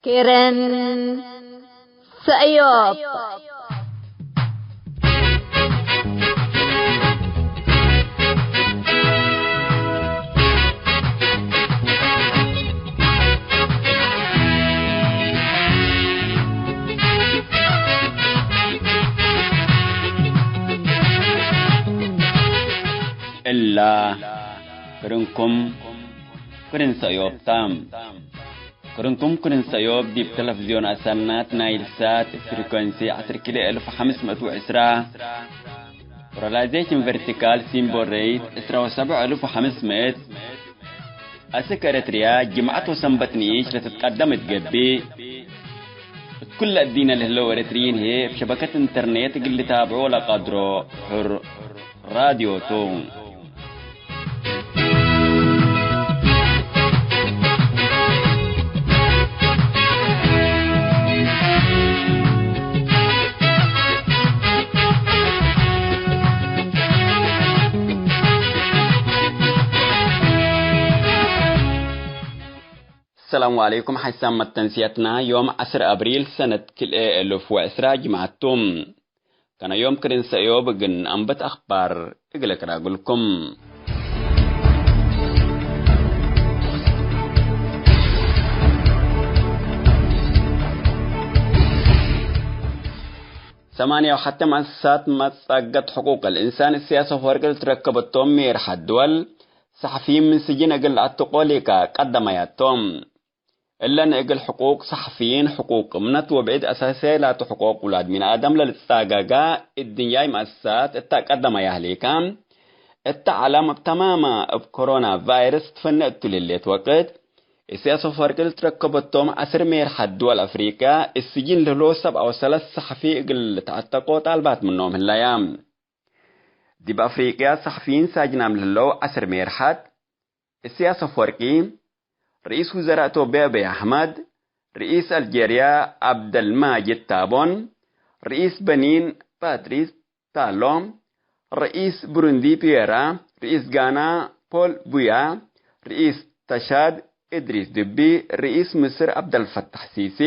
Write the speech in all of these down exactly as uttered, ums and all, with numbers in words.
ክርን ሰእዮብ። እላ ክርንኩም ክርን ሰእዮብ ተ። ክርንኩም ክርን ሰእዮብ ዲብ ተለፍዝዮን አሰናት ናይል ሳት ፍሪኮንሲ ዐስር ኪሎ እልፍ ወሐምስ ምእት ወዕስራ፣ ፖላራይዜሽን ቨርቲካል ሲምቦል ሬት ዕስራ ወሰብዕ እልፍ ወሐምስ ምእት፣ አስክ ኤረትርያ ጅምዐት ወሰንበት ንኢሽ ለትትቀደም እት ገብእ፣ እት ኩለ እዲነ ለህለው ኤረትርዪን ህዬ እብ ሸበከት ኢንተርኔት እግል ልታብዖ ለቀድሮ ሕር ራድዮ ቱ። ሰላሙ ዐለይኩም። ሐይሳም መተንስየትና ዮም ዐስር አብሪል ሰነት ክልኤ እልፍ ወዕስራ ጅምዐት ቱ። ከነ ዮም ክርን ሰእዮብ እግል ነአንብት አኽባር እግል እቅራግልኩም። ሰማንያ ወሐቴ መአሰሳት መጻገት ሕቁቅ ልእንሳን እስያስ አፈወርቂ ልትረከበቶም ሜርሐት ድወል ሰሐፊይን ምን ስጅን እግል ለአትቆ ሊቀ ቀደማያቶም። እለን እግል ሕቁቅ ሰሐፊይን፣ ሕቁቅ እምነት ወብዕድ አሳስያይ ላቱ ሕቁቅ ውላድ ሚን አደም ለልትጻጋጋ እድንያይ መአሰሳት እተ ቀደማያህ ሊቀ። እተ ዐለም እብ ተማመ እብ ኮሮና ቫይረስ ትፈነ እቱ ለህሌት ወቅት፣ እስያስ አፈወርቂ ልትረከበቶም ዐስር ሜርሐት ድወል አፍሪቅያ፣ እት ስጅን ለህሎ ሰብዓ ወሰለስ ሰሐፊ እግል ልትዐተቆ ጣልባት ምኖም ህለያ። ዲብ አፍሪቅያ ሰሐፊይን ሳጅናም ለህለው ዐስር ሜርሐት፣ እስያስ አፈወርቂ፣ ርኢስ ውዘራእ ኢትዮጵያ አብይ አሕመድ፣ ርኢስ አልጄርያ ዐብደልማጅድ ታቦን፣ ርኢስ በኒን ፓትሪስ ታሎ፣ ርኢስ ብሩንዲ ፒየራ፣ ርኢስ ጋና ፖል ቡያ፣ ርኢስ ተሻድ እድሪስ ድቢ፣ ርኢስ ምስር ዐብደልፈታሕ ሲሲ፣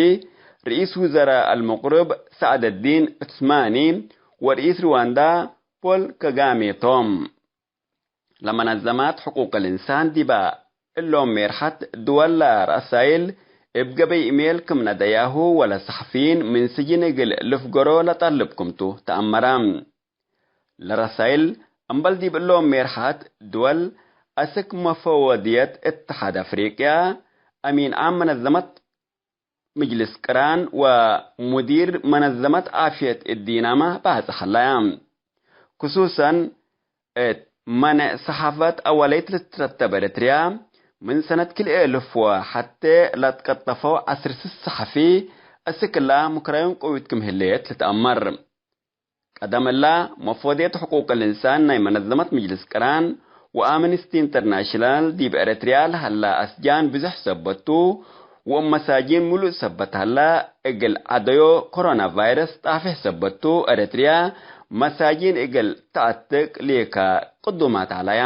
ርኢስ ውዘራእ አልመቅርብ ሳዕደዲን ዑስማኒ ወርኢስ ርዋንዳ ፖል ከጋሜ ቶም። ለመነዘማት ሕቁቅ ልእንሳን ዲበ እሎም ሜርሐት ድወል ለረሳይል እብ ገበይ ኢሜል ክም ነደያሁ ወለሰሐፊይን ምን ስጅን እግል ልፍገሮ ለጠልብ ክምቱ ተአመረ። ለረሳይል እምበል ዲብ እሎም ሜርሐት ድወል አስክ መፈወድየት እትሓድ አፍሪቅያ፣ አሚን ዓም መነዘመት ምጅልስ ቅራን ወሙዲር መነዘመት ዓፍየት እዲናመ ባጽሕ ሀለያ። ክሱሰን እት መንዕ ሰሓፈት አወለይት ልትረተብ ኤረትርያ፣ ምን ሰነት ክልኤ እልፍ ወሐቴ ለትቀጠፈው ዐስር ስስ ሰሓፊ፣ አስክ እላ ምክራዩን ቅዊት ክም ህሌት ልትአመር። ቀደም እላ፣ መፎድየት ሕቁቅ ልእንሳን ናይ መነዘመት ምጅልስ ቅራን ወአምንስቲ ኢንተርናሽናል ዲብ ኤረትርያ ለሀላ አስጃን ብዞሕ ሰበት ቱ፣ ወእብ መሳጂን ምሉእ ሰበት ሀላ፣ እግል ዐደዮ ኮሮና ቫይረስ ጣፌሕ ሰበት ቱ፣ ኤረትርያ መሳጂን እግል ተዐትቅ ሊከ ቅዱማት ዐለያ።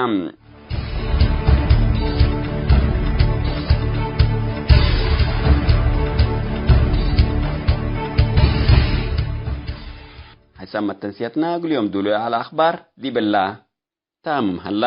ሐይሳም መተንስየትና እግል ዮም ዱሉይ ዐለ አኽባር ዲብላ ታምም ሀላ።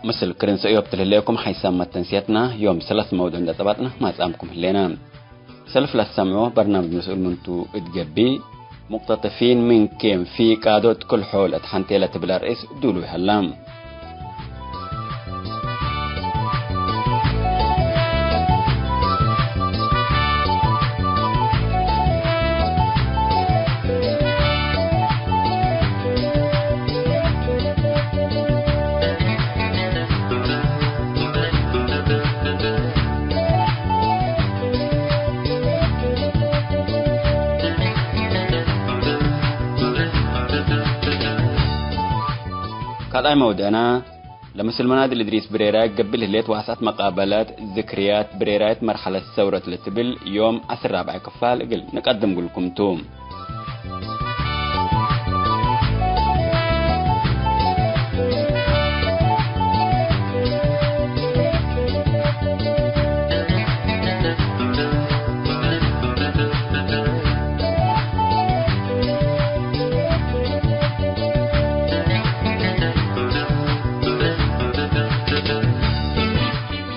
ምስል ክርን ሰእዮብ ትልህሌኩም ሐይሳም መተንስየትና ዮም ሰለስ መውዱዕ እንዴ ጸባጥና ማጽአምኩም ህሌና። ሰልፍ ለትሰምዖ በርናምጅ መስኡል ምንቱ እት ገብእ፣ ሙቅተጠፊን ምን ኬን ፊቃዶ እት ክል ሖል እት ሐንቴ ለትብል አርእስ ዱሉይ ሀላ። ቀጣይ መውድዕና፣ ለምስል መናድል እድሪስ ብሬራይ ገብእ ለህሌት ዋስዐት መቃበለት ዝክርያት ብሬራይት መርሐለት ሰውረት ለትብል ዮም ዐስር ራብዓይ ክፋል እግል ንቀድም እግልኩም ቱ።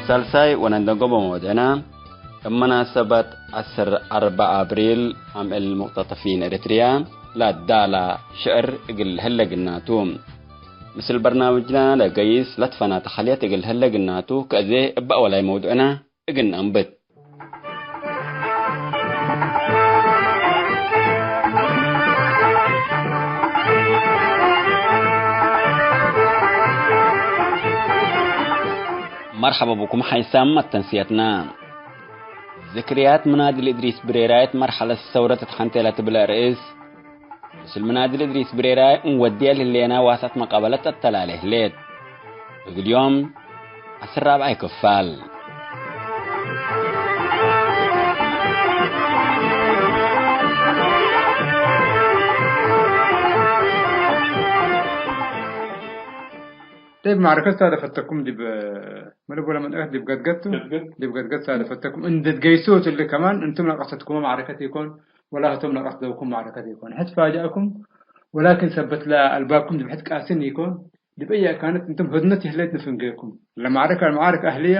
ሳልሳይ ወነንደንጎ በመወድዕና፣ እብ መናሰበት ዐስር አርበዕ አብሪል አምዕል ሙቅተጠፊን ኤረትርያ ለአዳላ ሽዕር እግል ህለ ግናቱ። ምስል በርናምጅና ለገይስ ለትፈና ተሐልየት እግል ህለ ግናቱ፣ ከእዜ እበ አወላይ መውዱዕና እግል ነአንብት። መርሐበ ብኩም ሐይሳም መተንስየትና። ዝክርያት ምናድል እድሪስ ብሬራይት መርሐለት ሰውረት እት ሐንቴ ለትብለ ርእስ፣ ምስል ምናድል እድሪስ ብሬራይ እንወድየ ለህሌና ዋስዐት መቃበለት ተተላሌ ህሌት። እግል ዮም ዐስር ራብዓይ ክፋል። ዲብ ማዕረከት ሳደፈተኩም ዲብ፣ መለብ ወለ መንጠቀት ዲብ ገድገድ ቱ፣ ገድገድ። ዲብ ገድገድ ሳደፈተኩም እንዴ ትገይሱ እትሊ ከማን እንቱም ለቀሰትኩመ ማዕረከት ኢኮን፣ ወላ ህቶም ለቀስደውኩም ማዕረከት ኢኮን። ሕድ ፋጃእኩም፣ ወላኪን ሰበት ለአልባብኩም ዲብ ሕድ ቃሲን ኢኮን፣ ዲብ አየ አካነት እንቱም ህድነት ይህሌት ንፍንጌኩም። ለማዕረከ፣ ለማዕረከ አህልየ፣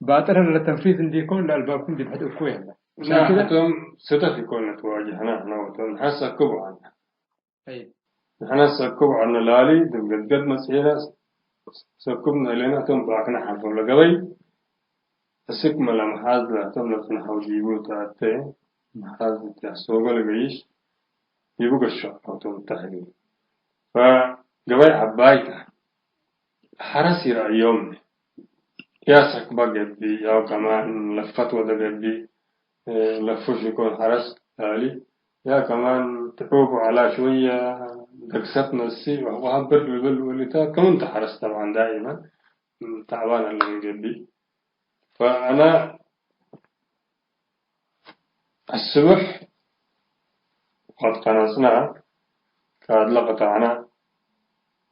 ባጥረ ለተንፊዝ እንዲኮን፣ ለአልባብኩም ዲብ ሕድ እኩይ ህለ። ላ፣ ምሳን ክደ፣ ህቶም ስደት ኢኮን ለትዋጀህና፣ ሕነ ወቶም ሐሰ ክቡ ዐነ። አይ። ንሕነ ሰክብ ዐነ ላሊ፣ ዲብ ገድገድ መጽሔነ ሰክብነ ህሌነ፣ እቶም ባክነ ሐልፈው ለገበይ፣ እስክመ ለመሓዝ ላቶም ለጽንሐው ዲቡ ተአቴ፣ መሓዝ እት ሶጎ ለገይሽ ዲቡ ገሾ ዐውቶም ተህሊ። ፈገበይ ዐባይ ተ። ሐረስ ይረአዮም። ያ ሰክበ ገብእ፣ ያው ከማን ለፈት ወደ ገብእ፣ ለፉሽ ኢኮን ሐረስ ላሊ። ያ ከማን ትዑቡ ዐላ ሽወየ፣ ደግሰት ነሲ ወሀብር ልብል ወሊታት ከምን ተሐረስ ጠብዓን ዳኢመን ተዕባን አለ ምን ገብእ። ፈአና አስቡሕ ወቀት ቀነጽና፣ ከአድለ ቀጣዕና፣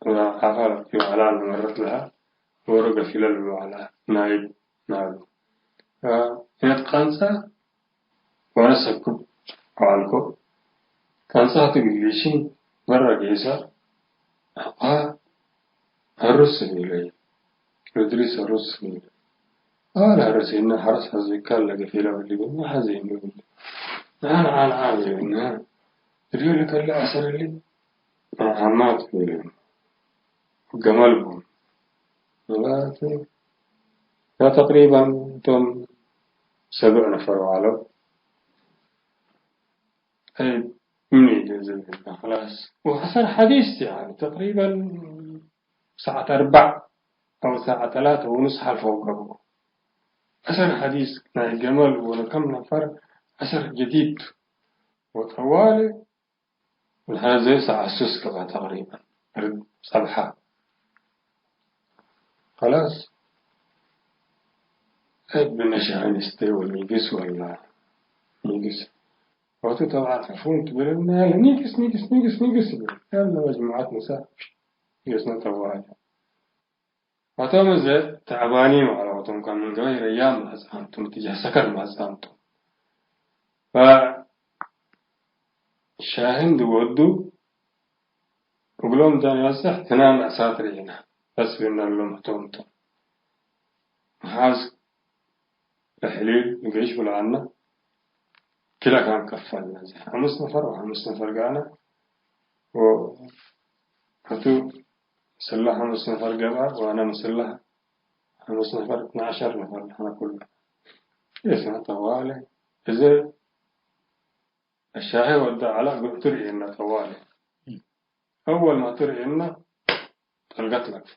ወአፋር ዲብ ዐላ ለመረት ለሀ፣ ዶሮ ገፊለ ልብሎ ዐላ፣ ናይብ ናሉ። ፈእት ቀንጸ ወአነ ሰክብ ዐልኮ፣ ቀንጸ ትግል ሊሺ በረ ጌሰ፣ አባ ሐሩስ እብለዩ፣ እድሪስ ሐሩስ እብለዩ። አለ ሐረሴነ ሐረስ ሐዜካ ለገፌላ ወሊበ ሐዜኑ እብለ። አነ አነ አነ እብለና እድዩ ለከለ አሰር እሊ ሐማት እብለ። ገመል ቦም። ያ ተቅሪበን እቶም ሰብዕ ነፈር ዐለው። ጠይብ፣ ምን ኢደ ዘበና፣ ኸላስ። ወሐሰር ሐዲስ፣ ያኒ፣ ተቅሪበን ሰዓት አርበዕ አው ሰዓት ተላተ ወኑስ ሐልፈው ገብኡ። ሐሰር ሐዲስ ናይ ገመል ወለከም ነፈር ሐሰር ጀዲድ ወጠዋሊ፣ ወሐዚ ሰዓት ሱስ ገብአ ተቅሪበን፣ ርድ ጸብሐ። ኸላስ። ጠይብ፣ ብነ ሻሂ ንስተ ወኒግስ ወላ ኒግስ። ወቅቱ ተብዓት ዕፉን ትብለና፣ ያለ ኒግስ፣ ኒግስ፣ ኒግስ፣ ኒግስ ይብል። ያለ መጅሙዓት ምሳ ጌስነ ጠዋለ። ወቶም እዘ ተዕባኒ መዓለ ወቶም፣ ከም ምን ገበይ ረያም መጽአንቶም፣ እትጃህ ሰከር መጽአንቶም። ፈሻሂ እንዲ ወዱ እግሎም ዳን ያጽሕ ትናን አሳት ርኢና። በስ ብእና እሎም ህቶም ቶም። መሓዝ ለሕሊል ንገይሽ ብለአና፣ ክለ ካን ከፈልና። እዚ ሐምስ ነፈር ወሐምስ ነፈር ገአና፣ ወህቱ ምስላ ሐምስ ነፈር ገብአ፣ ወአነ ምስላ ሐምስ ነፈር፣ እትናዐሸር ነፈር ንሕነ ኩሉ። እስመ ጠዋለ፣ እዘ አሻሄ ወደ ዐላ እግል እቱ ርኤና ጠዋሊ። አወል ማ እቱ ርኤና ጠልቀት ለክፋ።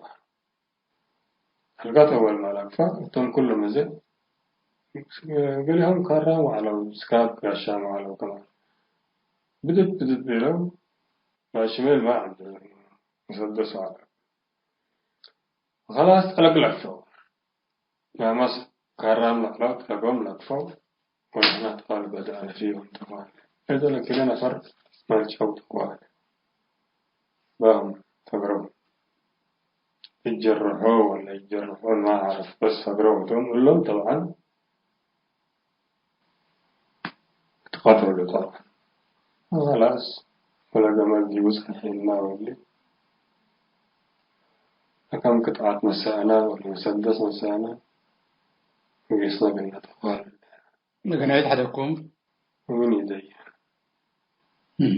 ጠልቀት አወል ማ ለክፋ፣ እቶም ኩሎም እዘ ገሌሆም ካራም ዐለው፣ ስካብ ጋሻም ዐለው ከማን። ብድድ ብድድ ቤለው፣ ላሽሜል ማ ዐንደ መሰደሱ ዐለ። ወኸላስ ጠለቅ ለክፈው። ናመስ ካራም ለቅለው ጠለቆም ለክፈው። ወንሕና አጥፋል በደአነ ፊሆም ተቋል። እዘ ለክለ ነፈር መልጨው ተቋል። ባም ፈግረው። እጀርሖ ወለ እጀርሖ ማ አዕረፍ፣ በስ ፈግረው እቶም እሎም ጠብዓን ትቀተሉ ጠብዓን። ወኸላስ ወለ ገመል ዲቡ ጸንሐና ወሊ አካም ቅጥዓት መሰአና ወለ መሰደስ መሰአና ወጌስና ገና ተቋል። ለገናይት ሐደኩም። ምን ይደየ? እህ።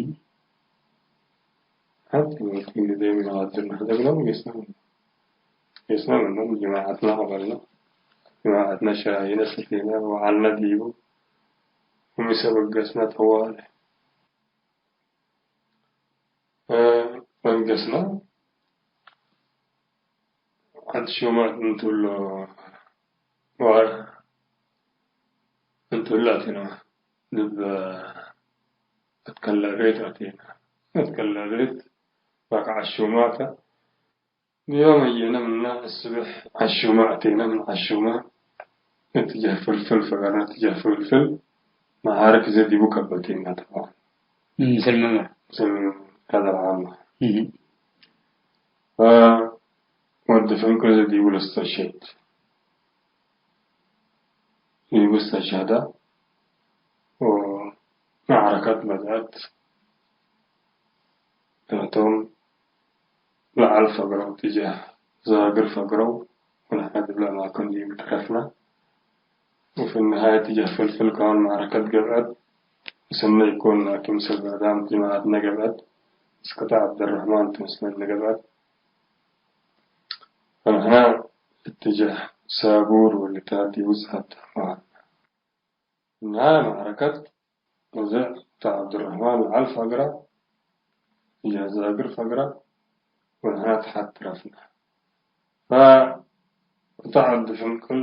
ሐቲ ወቅት እንግዲህ ምን አድርና ሐደግና ጌስና ምን? ጌስና ምንም ጅማዓትና ቀበልና። ጅማዓትና ሻይና ሰቴና ወዓልና ዲቡ። ወሚሰ በገስና ጠዋለ። እ፣ በገስና ዐድ ሹማት እንቱሎ ወ-፣ እንቱሎ አቴና። ልብ እትከለ ቤት አቴና። እትከለ ቤት ባክ ዐሹማተ። ዮም አየነ ምነ እስብሕ ዐሹመ አቴነ። ምን ዐሹመ እትጀህ ፍልፍል ፈገርነ። እትጀህ ፍልፍል መዓርክ እዘ ዲቡ ከበቴና ጠብዓን። እም፣ ምስል መመ። ምስል ሀዛ ለዓመ። እህ። ፈወድ ፍንቅል እዘ ዲቡ ለስተሸህድ። ዲቡ እስተሸህደ ወመዕረከት በድአት። እቶም ለዐል ፈግረው ትጀህ ዛግር ፈግረው ወነሕነ ዲብለ አማክን ዲቡ ተረፍነ። ወፊ ነሃየ ትጀህ ፍልፍል ከማን መዕረከት ገብአት። ምስልነ ኢኮን ላኪን ምስል ባዳም ጅማዐትነ ገብአት። እስከ ተ ዐብደረሕማን ቱ ምስልነ ገብአት። ፈንሕና እትጀህ ሳቡር ወልታት ዲቡ ጸብጠ። ነሃየ መዕረከት እዘ ተ ዐብደረሕማን ለዐል ፈግረ፣ እትጀህ ዛግር ፈግረ ወንሕና ተሐት ተረፍነ። ፈ-፣ እተ ዐድ ፍንቅል፣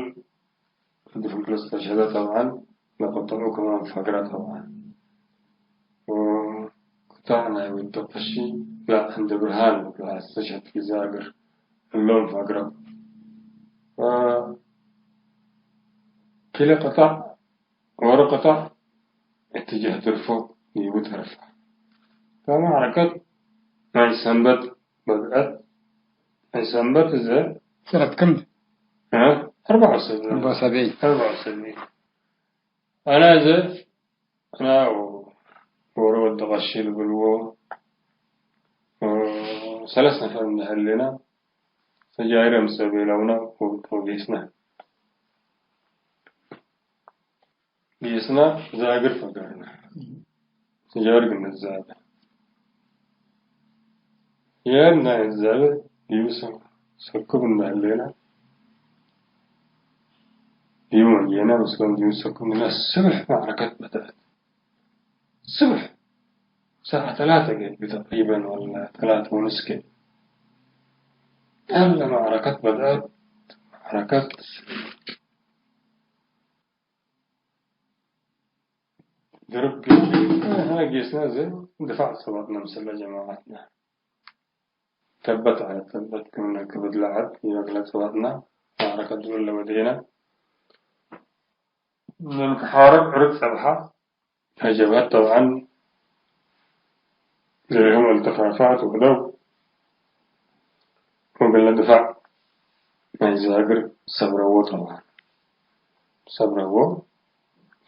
ዐድ ፍንቅል እስተሸህደ ጠብዓን ለቅጠዑ ከማን ፈግረ ጠብዓን። ወቅጣዕ ናይ ወዲ ቀሺ ለዐንደ ብርሃን እስተሸህድ ዛግር እሎም ፈግረ። ፈ-፣ ክለ ቅጣዕ ወርቅታ እትጀህ ትርፎ ዲቡ ተርፈ። ከመ ሐረከት ናይ ሰንበት በድአት፣ ናይ ሰንበት እዘ ሰነት ክም? እ? አርበዓ ወሰብዒን። አርበዓ ወሰብዒን። አርበዓ ወሰብዒን። አነ እዘ፣ አነ ወሮ ወዲ ቀሺ ልብልዎ፣ እ፣ ሰለስ ነፈር እንደ ህሌና፣ ሰጃይረ ምሰ ቤለውነ ወጌስነ። ጌስና ዛግር ፈገርነ። ጃርግ እንዛበ። ያን ናይ እንዛበ ዲቡ ሰ-፣ ሰክብ እንዳ ህሌና። ዲቡ መጌና መስለን ዲቡ ሰክብ እንዳ ስብሕ መዕረከት በደአት። ስብሕ ሰዓት ተላተ ገይት ተቅሪበን ወላ ተላተ ወንስ ገይት። አለ መዕረከት በደአት። መዕረከት ድርብ ግጭት፣ እህ፣ ጌስና እዘ ድፋዕ ጸባጥና ምስለ ጀማዓትና። ተበት ዐለ ተበት ክምነ ክብድ ለዐድ ይበግለ ጸባጥና፣ መዕረከት ድብል ለወዴነ። ለልትሓረብ ዕርድ ጸብሐ፣ ሀጀማት ጠብዓን፣ ገሌሆም አልተፋፋት ውሕደው፣ ወእግለ ድፋዕ ናይ ዛግር ሰብረዎ ጠብዓን። ሰብረዎ፣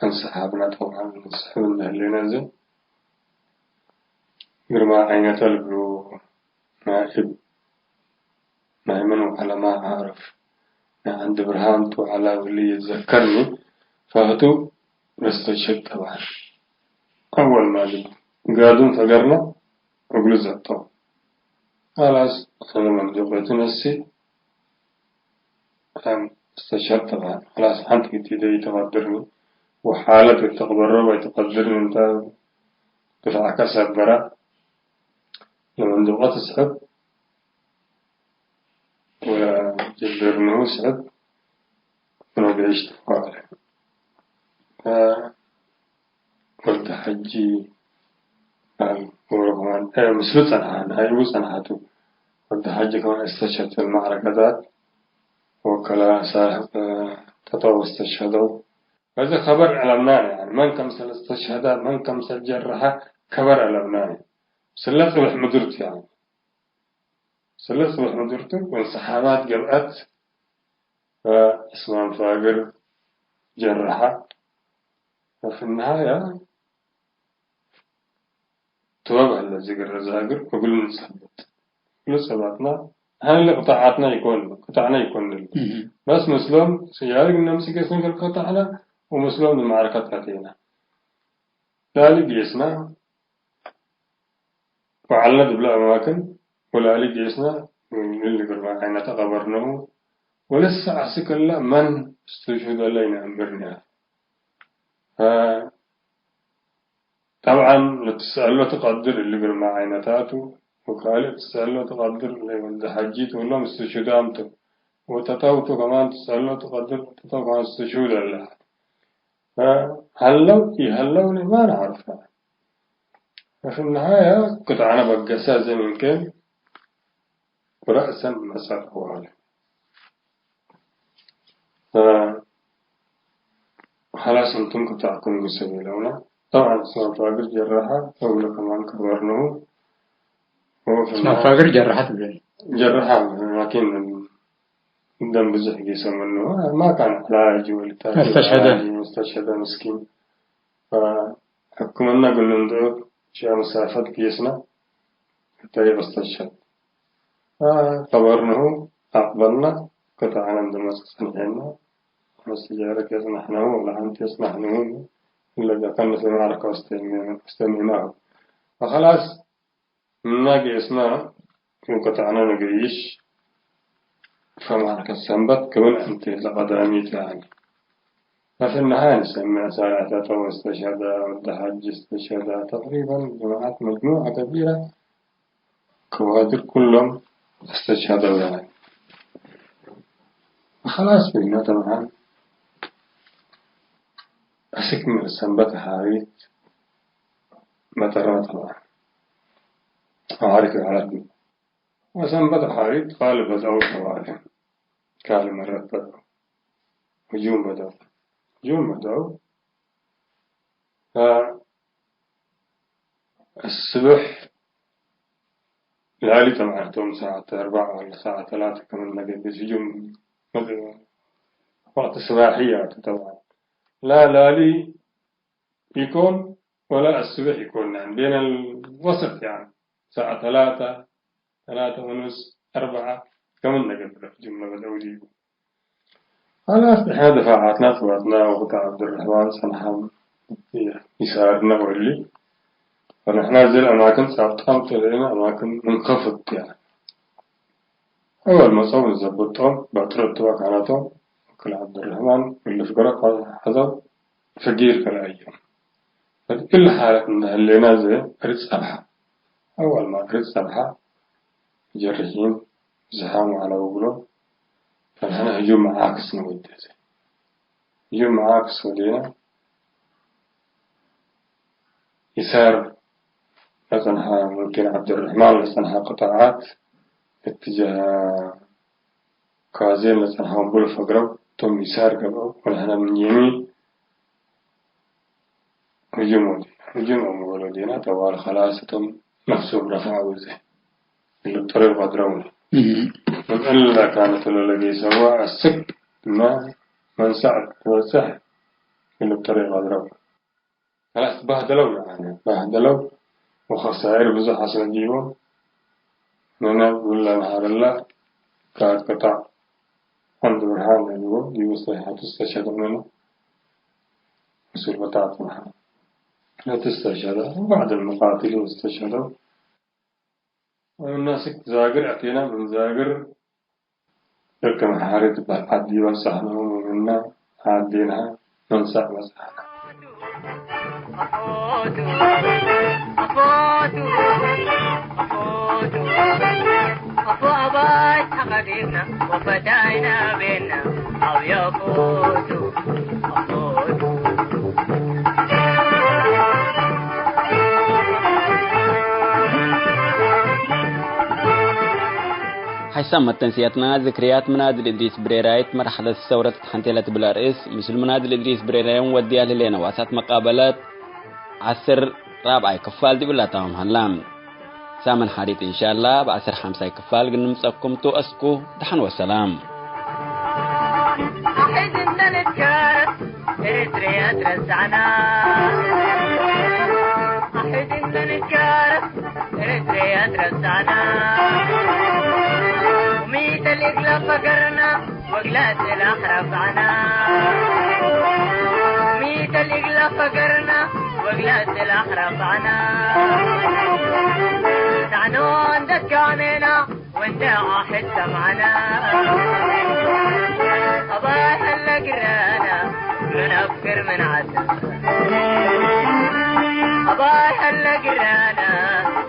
አንሰሓብና ጠብዓን፣ እንስሕብ እንደ ህሌና እዘ፣ ግርማ ዓይነተ ልብሉ ናእብ ናይ ምን ወዐለማ አዕረፍ፣ ናይ ዐንድ ብርሃን ቱ ዐላ ወሊ ይትዘከርኒ፣ ፈህቱ ለስተሽህድ ጠብዓን። አወል ማ ልብ ጋዱም ፈገርነ እግሉ ዘብጠው። ኸላስ አነ መንዱቀቱ ነሲ አም እስተሽህድ ጠብዓን። ኸላስ ሐንቲ ግዲ ኢተቀድርኒ ወሓለት ኢተቅበሮ ወኢተቀድርኒ እንተ ድፍዐከ ሰበረ ለመንዱቀት እስሕብ ወጀብርንሁ ስዕብ ወነብዕሽ ተፋለ። ወዲ ሐጂ አል ወሮ ከማን፣ እ፣ ምስሉ ጸንሐ፣ ናይቡ ጸንሐቱ። ወዲ ሐጂ ከማን እስተሸህድ ፊ መዕረከታት ወከላ ሳልሕ ተጠው እስተሽሀደው። በዚ ከበር ዐለምናነ፣ ያኒ መን ከምሰል እስተሽሀደ፣ መን ከምሰል ጀረሐ ከበር ዐለምናነ። ምስለ ጽብሕ ምድርቱ፣ ያኒ ምስለ ጽብሕ ምድርቱ ወእንሰሓባት ገብአት፣ ፈዕስማን ፋግር ጀረሐ። ፈፊ ነሃያ ትወብ ሀለ ዝግረ ዛግር እግል ንጸብጥ። እግል ጸባጥና፣ ሀለ ቅጣዓትና ይኮን፣ ቅጣዕና ይኮን። እህ። በስ ምስሎም ስያሪ ነምስ ጌስና ገልቀጣዕና፣ ወምስሎም ንማዕረከት አቴና። ላሊ ጌስና፣ ወዐልነ ዲብለ አማክን፣ ወላሊ ጌስና፣ እግል ግርማ ዓይነተ ቀበርነሁ፣ ወለሰ አስክ እለ መን እስትሽሁድ እለ ኢነአምርነ። ፈ-፣ ጠብዐን፣ ልትሰአሎ ትቀድር እሊ ግርማ ዓይነታቱ፣ ወካልእ ትሰአሎ ትቀድር ለወልደ ሐጂ ቱ፣ እሎም እስትሽሁዳም ቱ፣ ወተጠው ቱ ከማን ትሰአሎ ትቀድር፣ ተጠው ከማን እስትሽሁድ እለ። ፈሀለው ኢሀለው ማ ነዐርፈ። ፈፊ ነሃያ ቅጣዕነ በገሰ ዘ ምንኬን ወረእሰን መሰል አዋለ። ፈ-፣ ኸላስ እንቱም ቅጣዕኩም ግሰ ቤለውነ። ጠብዐን እስማት ፋግር ጀረሐ፣ እግሉ ከማን ቀበርነሁ። ወፈ-፣ እስማት ፋግር ጀረሐ ትብል? ጀረሐ፣ ላኪን ደም ብዙሕ ጌሰ ምኑ። ማ ካን ዐላጅ ወልታቲ መስተሽሀደ። ዐላጅ መስተሽሀደ ምስኪን። ፈሕክምነ እግል ንንድዑ ሸአ መሳፈት ጌስነ፣ እተ ኢመስተሽሀድ። ፈቀበርንሁ አቅበልነ፣ ቅጣዕነ እንዴ መጽእ ጸንሐነ፣ መስተጃረ ኬስ ነሕነሁ ወለሐንቴስ ነሕነሁ፣ እለ ደከነ ፊ መዕረከ ወስተሚዕናሁ። ወኸላስ፣ ምነ ጌስነ ወቅጣዕነ ንገይሽ፣ ፈመዕረከት ሰንበት ክም እንተ ለቀዳሚት ያኒ። ፈፊ ነሃየ ንሰሜዕ ሳልሕ ተጠው እስተሽሀደ፣ ወዲ ሐጂ እስተሽሀደ፣ ተቅሪበን ጀማዐት መጅሙዐ ከቢረ ከዋድር ኩሎም እስተሽሀደው ያኒ። ወኸላስ ብነ ጠብዐን አስክ ምን ሰንበት ሐሪት መጠርነ ጠብዐን። መዓርክ ዐለት። ወሰንበት ሐሪት ካልእ በድአው ጠዋሊ። ካልእ መረት በድአው። ህጁም በድአው። ህጁም በድአው። ፈ-፣ እስብሕ ላሊ ጠብዐን ቶም ሰዓት አርበዕ ወለ ሰዓት ተላተ ከምን ለገብእ ህጁም በድአው። ወቅት ስባሕያ ቱ ጠብዐን። ላ ላሊ ኢኮን ወላ አስብሕ ኢኮን፣ ያኒ ቤነል ወሰጥ፣ ያኒ ሰዓት ተላተ፣ ተላተ ወኑስ፣ አርበዐ፣ ከምን ነገብረ ጅምለ በደው ዲቡ። ኸላስ፣ ንሕነ ድፋዓትና ትባትና ወቅት ዐብዱረሕማን ጸንሐም ይሳርነ ወሊ፣ ወንሕነ እዝል አማክን ጻብጣም ተለኢነ አማክን ምንከፍት፣ ያኒ። አወል መጽአው ንዘብጦም፣ ባጥረት ቱ አካናቶም፣ ወክል ዐብዱረሕማን እሊ ፍገረ ሐዘው፣ ፈጊር ከለአዮም። ፈእሊ ሓለት እንደ ህሌና ዘ እርድ ጸብሐ። አወል ማ እርድ ጸብሐ፣ ሙጀርሒን ብዝሓም ወዐለው እግሎም፣ ፈንሕነ ህጁም መዓክስ ንወዴ ዘ። ህጁም መዓክስ ወዴና፣ ይሳር ለጸንሐ፣ ሙምኪን ዐብዱረሕማን ለጸንሐ ቅጣዓት፣ እትጀህ ካዜም ለጸንሐ ወንቡል ፈግረው፣ ቶም ይሳር ገብአው፣ ወንሕነ ምን የሚን ህጁም ወዴና። ህጁም አምበል ወዴና፣ ጠዋል ኸላስ ቶም ነፍሶም ረፍዐው ዘ። እሊ ጠሪቅ ቀድረውነ። እህ። ምን እለ ካነት ለለጌሰዋ አስክ መ መንሰዕ ትበጽሕ እሊ ጠሪቅ ቀድረው። ከላስ ባህደለው ለአነ፣ ባህደለው ወኸሳይር ብዙሕ አስነ ዲቦም። ምነ እብለ ነሃርለ ከቅጣዕ ዐንድ ብርሃን ለልቦ ዲቡ ሰይሐቱ እስተሸደ ምኑ። ምስል በጣጥንሐ ለትስተሸደ ወባዕድ ልሙቃትሊን እስተሸደው። ወምነ አስክ ዛግር አቴና፣ ምን ዛግር ደቀ መሓሪ ትበሃል ዐድ ኢበጽሐነ፣ ወምነ ዐዴንሀ መንሰዕ በጽሐነ። ሐይሳም መተንስያትና ዝክርያት ምናድል እድሪስ ብሬራይት መርሐለት ሰውረት ሐንቴ ለትብል አርእስ፣ ምስል ምናድል እድሪስ ብሬራይን ወድያ ለህሌነ ዋሳት መቃበለት ዐስር ራብዓይ ክፋል ዲብላታሆም ሀላ። ሳምን ሐሪት እንሻላ በዐስር ሐምሳይ ክፋል ግንምጸኩም ቱ። እስኩ ደሐን ወሰላም። አሕድ እንደ ንትካረብ ኤርትርያ ትረሳዕና። አሕድ እንደ ንትካረብ ኤርትርያ ትረሳዕና። ወሚተ ልእግላ ፈገርና ወግላት እላኽ ረፋዕና። ሚተ ልእግላ ፈገርና ወግላት እላኽ ረፋዕና። ናዕኖ እንደ ትካሜና ወንደ አሕድ ሰማዕና። አባይ ሀለ ግራና ለነፍግር ምን ዐድና። አባይ ሀለ ግራና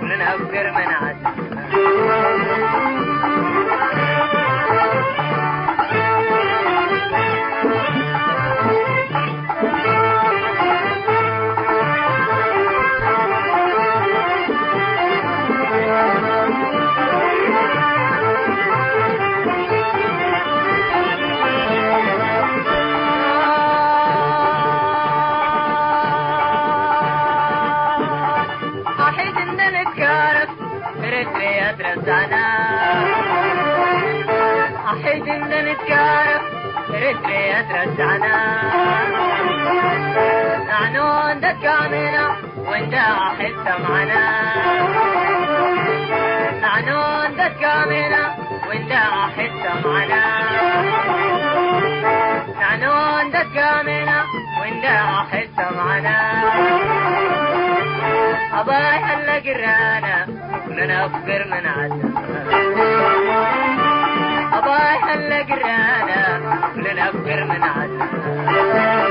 ለነፍግር ምን ዐድና። አሕድ እንደ ንትካረብ ኤርትርያ ትረሳዕና። አሕድ እንደ ንትካረብ ኤርትርያ ትረሳዕና። ናዕኖ እንደ ትካሜና ወንደ አሕድ ሰማዕና። ናዕኖ እንደ ትካሜና ወንደ አሕድ ሰማዕና። ናዕኖ እንደ ትካሜና ወንደ አሕድ ሰማዕና። አባይ ሀለ ግራና ለነፍግር ምን ዐድና። አባይ ሀለ ግራና ለነፍግር ምን ዐድና።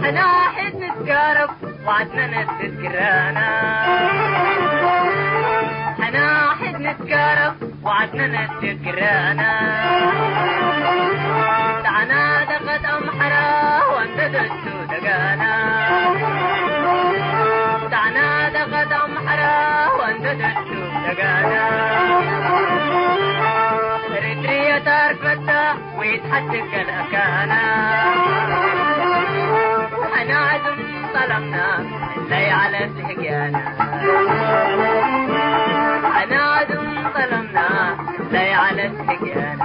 ሕና ሕድ ንትጋረብ ወዐድነ ነስት ግራና። ሕና ሕድ ንትጋረብ ወዐድነ ነስት ግራና። ጣዕና ደቀት አምሐራ ወንደደቱ ደጋና። ጣዕና ደቀት አምሐራ ወንደደቱ ደጋና። ኤሪትርየ ታርፈታ ወይትሐትከ ለአካና። አናድም ጠለምና ለይዐለት ህግያና። አናድም ጠለምና ለይዐለት ህግያና።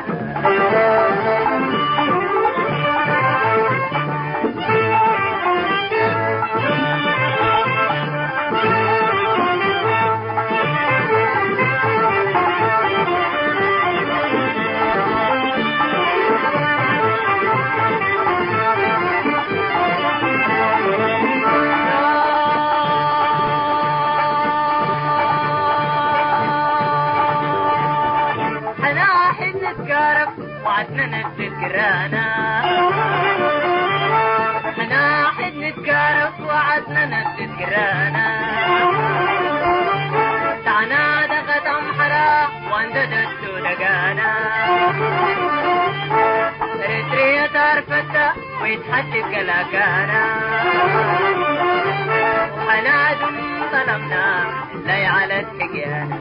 ሕና ሕድ ንትጋረብ ወዐድነ ነስት ግራና። ሕና ሕድ ንትጋረብ ወዐድነ ነስት ግራና። ጣዕና ደቀት አምሐራ ወንደደቱ ደጋና። ኤሪትርየ ታርፈታ ወይትሐድግ ገላጋና። አናድም ጠለምና ለይዐለት ህግያና።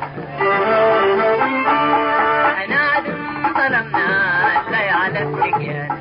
አናድም ጠለምና ለይዐለት ህግያና።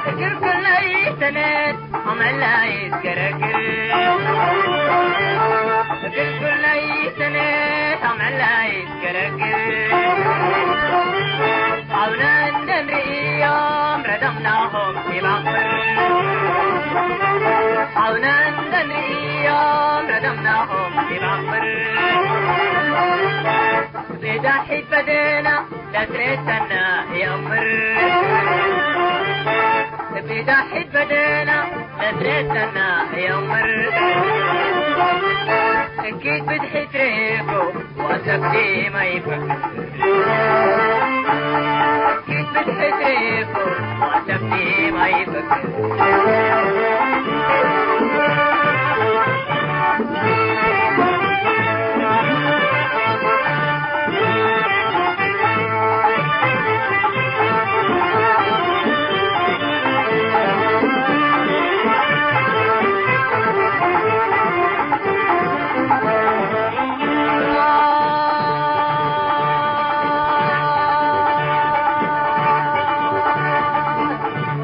እግል ኩለይ ሰነት አመላ ይትገረግር። እግል ኩለይ ሰነት አመላ ይትገረግር። አብነ እንደ ንርእዮም ረደምናሆም ይባክር። አውነ እንደ ንርእዮም ረደምናሆም ዲብ አምር፣ ብዳሒት በደና ለትሬሰና የምር፣ ብዳሒት በደና ለትሬሰና የምር፣ እኪት ብድሒት ሬኮ ወሰብቲ ማይፈክር፣ እኪት ብድሒት ሬኮ ወሰብቲ ማይፈክር።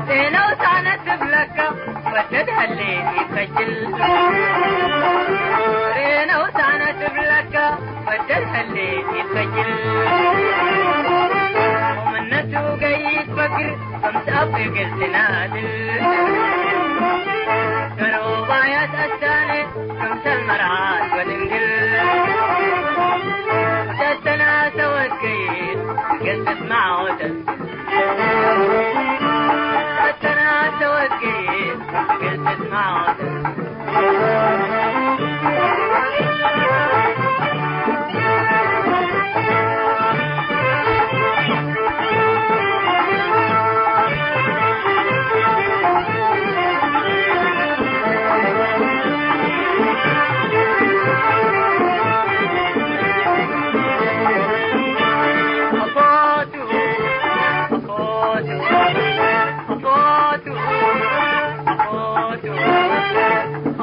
ዜናው ሳነት እብለከ ወደድ ሀሌ ኢሰጅል። ሬነው ሳነት እብለከ ወደድ ሀሌ ኢሰጅል። ወምነቱ ገይት ፈግር ከምሰአብ እግል ትናድል። ገሮባያት አሳነ ክምሰል መርዓት ወድንግል። ተተናሰወት ገይት እግል ትስማዖ ተንግል።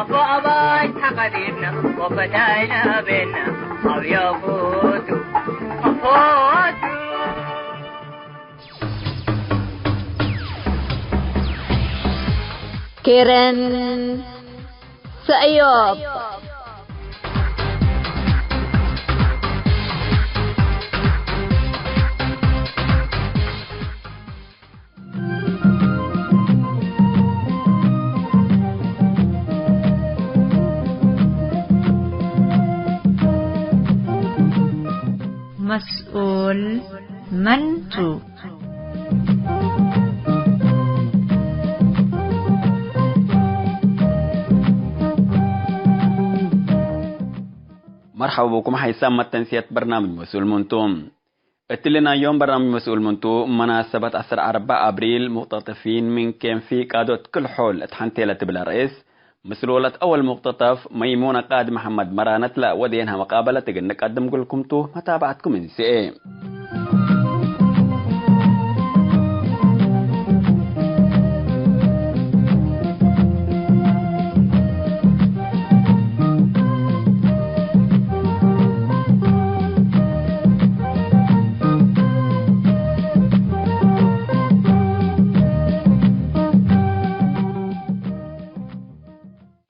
አፎ አባይ ተቀዲምና ወፈዳይና ቤና አብያ ፎቱ አፎቱ። ኬረን ሰእዮብ። መስኡል መን ቱ? መርሐባ ብኩም ሐይሳም መተንስየት በርናምጅ መስኡል መን ቱ። እትሊ ናይ ዮም በርናምጅ መስኡል መን ቱ፣ መናሰበት ዐስር አርበዕ አብሪል ሙቅተጠፊን ምን ኬን ፊ ቃዶት ክል ሖል እት ሐንቴ ለትብል ርእስ፣ ምስል ወለት አወል ሙቅተጠፍ መይሙነ ቃዲ መሐመድ መራነት ለወዴንሃ መቃበለት እግል ንቀድም እግልኩም ቱ፣ መታብዐትኩም እንስኤ።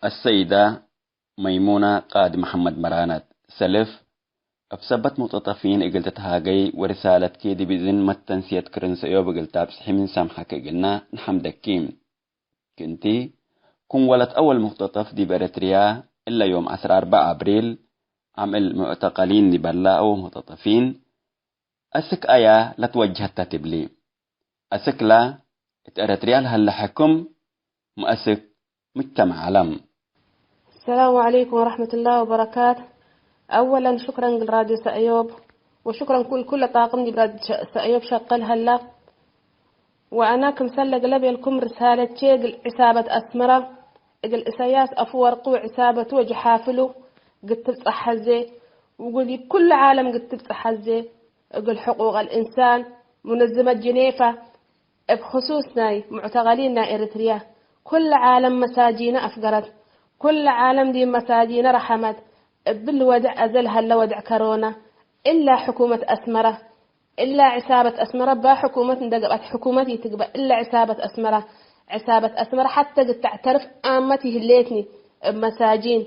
አሰይዳ መይሙነ ቃዲ መሐመድ መራነት፣ ሰልፍ፣ እብ ሰበት ሙቅተጠፊን እግል ትትሃገይ ወርሳለትኪ ዲብ እዝን መተንስየት ክርን ሰእዮብ እግል ታብጽሒ ምን ሳምሐኪ እግልና ነሐምደኪ። ክእንቲ፣ ክም ወለት አወል ሙቅተጠፍ ዲብ ኤረትርያ፣ እለ ዮም ዐስር አርበዕ አብሪል፣ አምዕል ሙዕተቀሊን ዲበላ አው ሙቅተጠፊን፣ አስክ አያ ለትወጅሀት ተ ትብሊ? አስክላ እት ኤረትርያ ለሀለ ሕክም፣ ሚ አስክ ሙጅተመዕ ዐለም? السلام عليكم ورحمة الله وبركاته. أولا شكرا لراديو سأيوب، وشكرا كل، كل طاقم دي براديو س-، سأيوب شغال هلا. وأنا كمسلة قلب يلكم رسالة شيء قل عصابة أسمرة، قل إسياس أفورق وعصابة وجحافلو قد تبصح حزي، وقل كل عالم قد تبصح حزي، قل حقوق الإنسان، منظمة جنيفا، እብ ክሱስ ናይ ሙዕተቀሊን ናይ ኤረትርያ፣ ኩለ ዓለም መሳጂነ አፍገረት፣ ኩለ ዓለም ዲብ መሳጂነ ረሐመት፣ እብል ወድዕ አዜ ለሀለ ወድዕ ከሮና፣ እላ ሕኩመት አስመረ፣ እላ ዕሳበት አስመረ እባ ሕኩመት እንደ ገብአት ሕኩመት ኢትግበእ፣ እላ ዕሳበት አስመረ፣ ዕሳበት አስመረ ሐተ እግል ተዕተርፍ አመት ይህሌትኒ እብ መሳጂን።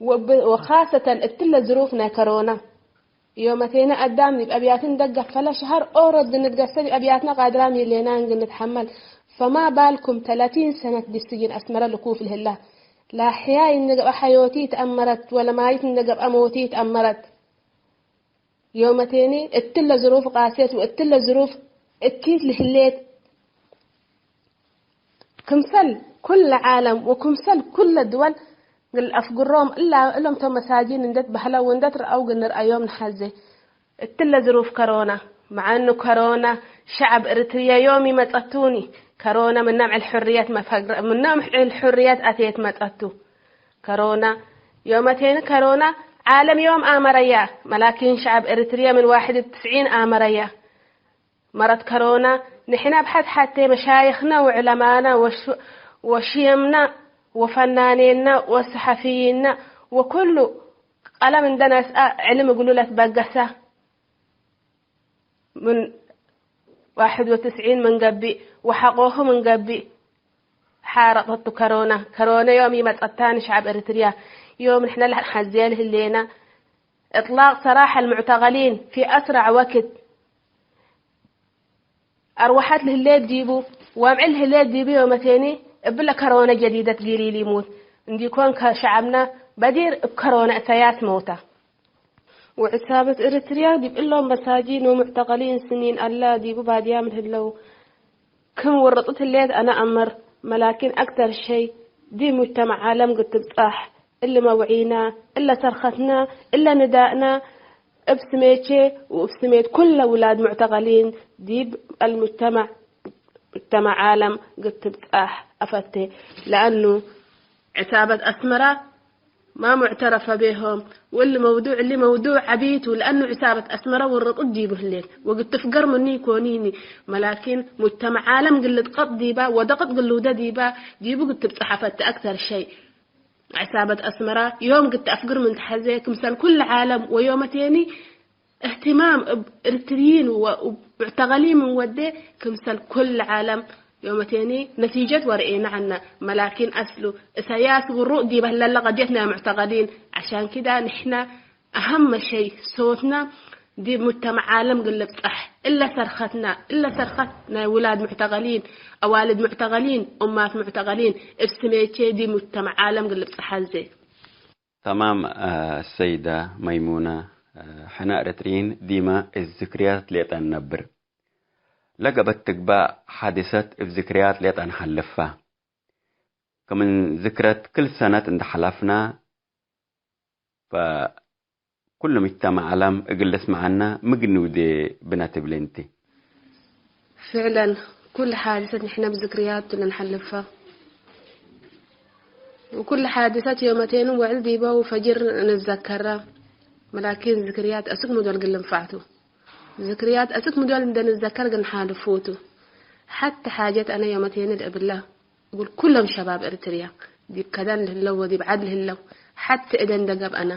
ወብ-፣ ወኻሰተን እትለ ዝሩፍ ናይ ከሮና፣ ዮመቴነ አዳም ዲብ አብያትን ደገፍ ፈለ ሸሀር ኦሮ እግል ንትገሰ ዲብ አብያትነ ቃድራም ይሌና እግል ንትሐመል። ፈማ ባልኩም ተላቲን ሰነት ዲብ ስጅን አስመረ ልኩፍ ለህላ ለአሕያይ እንዴ ገብአ ሐዮቲ ተአመረት ወለማይት እንዴ ገብአ ሞቲ ተአመረት። ዮመቴኒ እትለ ዝሩፍ ቃስየት ወእትለ ዝሩፍ እኪት ለህሌት፣ ክምሰል ኩለ ዓለም ወክምሰል ኩለ ድወል እግል አፍግሮም እላ እሎም ቶም መሳጂን እንዴ ትበህለው ወእንዴ ትረአው እግል ንርአዮም ነሐዜ። እትለ ዝሩፍ ከሮና፣ መዐ እኑ ከሮና ሸዐብ እርትርየ ዮም ኢመጸቱኒ፣ ከሮና ምነ ምዕል ሕርየት መፈግረ፣ ምነ ምዕል ሕርየት አቴት መጸቱ። ከሮና፣ ዮመቴኒ ከሮና ዓለም ዮም አመረያ፣ መላኪን ሸዐብ እርትርየ ምን ዋሕድ ትስዒን አመረያ። መረት ከሮና፣ ንሕነ እብ ሐት ሐቴ መሻይኽነ ወዕለማነ ወሹ-፣ ወሽየምነ ወፈናኔነ ወሰሐፊይነ ወኩሉ ቀለም እንዴ ነስአ ዕልም እግሉ ለትበገሰ ምን ዋሕድ ወትስዒን ምን ገብእ ወሐቆሁ ምን ገብእ ሓረቀቱ ከሮና። ከሮና ዮም ኢመጸታኒ ሸዐብ እርትርያ። ዮም ንሕነ ለሐዜ ለህሌና እጥላቅ ሰራሕ አልሙዕተቀሊን ፊ አስረዕ ወክት። አርወሐት ለህሌት ዲቡ፣ ወአምዕል ለህሌት ዲቡ ዮመቴኒ እብለ ከሮነ ጀዲደት ጊሪ ሊሙት እንዲኮን ከሸዐብነ በዲር እብ ከሮነ እሰያስ መውተ። ወዕሳበት እርትርያ ዲብ እሎም መሳጂን ወሙዕተቀሊን ስኒን አላ ዲቡ ባድያም ለህለው ክም ውርጡት ህሌት አነ አምር፣ መላኪን አክተር ሸይ ዲብ ሙጅተመዕ ዓለም ግትብጻሕ። እሊ መውዒና፣ እለ ሰርኸትና፣ እለ ንዳእና እብ ስሜቼ ወእብ ስሜት ኩለ ውላድ ሙዕተቀሊን ዲብ አልሙጅተመዕ፣ ሙጅተመዕ ዓለም ግትብጻሕ አፈቴ። ለአኑ ዕሳበት አስመረ ማ ሙዕተረፈ ቤሆም። ወእሊ መውዱዕ፣ እሊ መውዱዕ ዐቢ ቱ፣ ለአኑ ዕሳበት አስመረ ውርጡት ዲቡ ህሌት ወግትፍገር ምኑ ኢኮኒኒ፣ መላኪን ሙጅተመዕ ዓለም እግል ልጥቀጥ ዲባ ወደቅጥ እግል ልውደ ዲባ ዲቡ ግትብጻሕ አፈቴ አክተር ሸይ። ዕሳበት አስመረ ዮም ግት አፍግር ምን ተሐዜ፣ ክምሰል ኩለ ዓለም ወዮመቴኒ እህትማም እብ እርትርይን ወእብ ሙዕተቀሊን ምን ወዴ፣ ክምሰል ኩለ ዓለም ዮመቴኒ ነቲጀት ወርኤነ ዐልነ። መላኪን አስሉ እሰያስ ውሩጥ ዲበ ህለለ ቀድየት ናይ ሙዕተቀሊን። ዐሻን ክደ ንሕነ አሀመ ሸይ ሶትና ዲብ ሙጅተመዕ ዓለም እግል ልብጸሕ፣ እለ ሰርኸትና፣ እለ ሰርኸት ናይ ውላድ ሙዕተቀሊን፣ አዋልድ ሙዕተቀሊን፣ ኡማት ሙዕተቀሊን፣ እብ ስሜቼ ዲብ ሙጅተመዕ ዓለም እግል ልብጸሕ አዜ። ተማም፣ አ፣ ሰይዳ መይሙነ፣ አ፣ ሕነ ኤረትርዪን ዲመ እት ዝክርያት ሌጠ ነነብር። ለገበት ትግባእ ሓድሰት እብ ዝክርያት ሌጠ ነሐልፋ። ከምን ዝክረት ክል ሰነት እንደ ሐለፍና፣ ፈኩሉ ምጅተመዕ ዐለም እግል ልስመዐነ ምግብ ንውዴ ብነ ትብል እንቲ። ፍዕለን፣ ኩል ሓድሰት ንሕነ ብዝክርያት ቱ ለንሐልፋ። ወኩል ሓድሰት ዮመቴኑ ወዕል ዲበ ወፈጅር ንትዘከረ። መላኪን ዝክርያት አስክ ምዶል እግል ልንፈዕ ቱ። ዝክርያት አስክ ምዶል እንደ ንትዘከር እግል ንሓልፉ ቱ። ሐቴ ሓጀት አነ ዮመቴኒ ለእብለ እግል ኩሎም ሸባብ ኤረትርያ፣ ዲብ ከደን ለህለው ወዲብ ዐድ ለህለው፣ ሐቴ እደ እንደ ገብአነ፣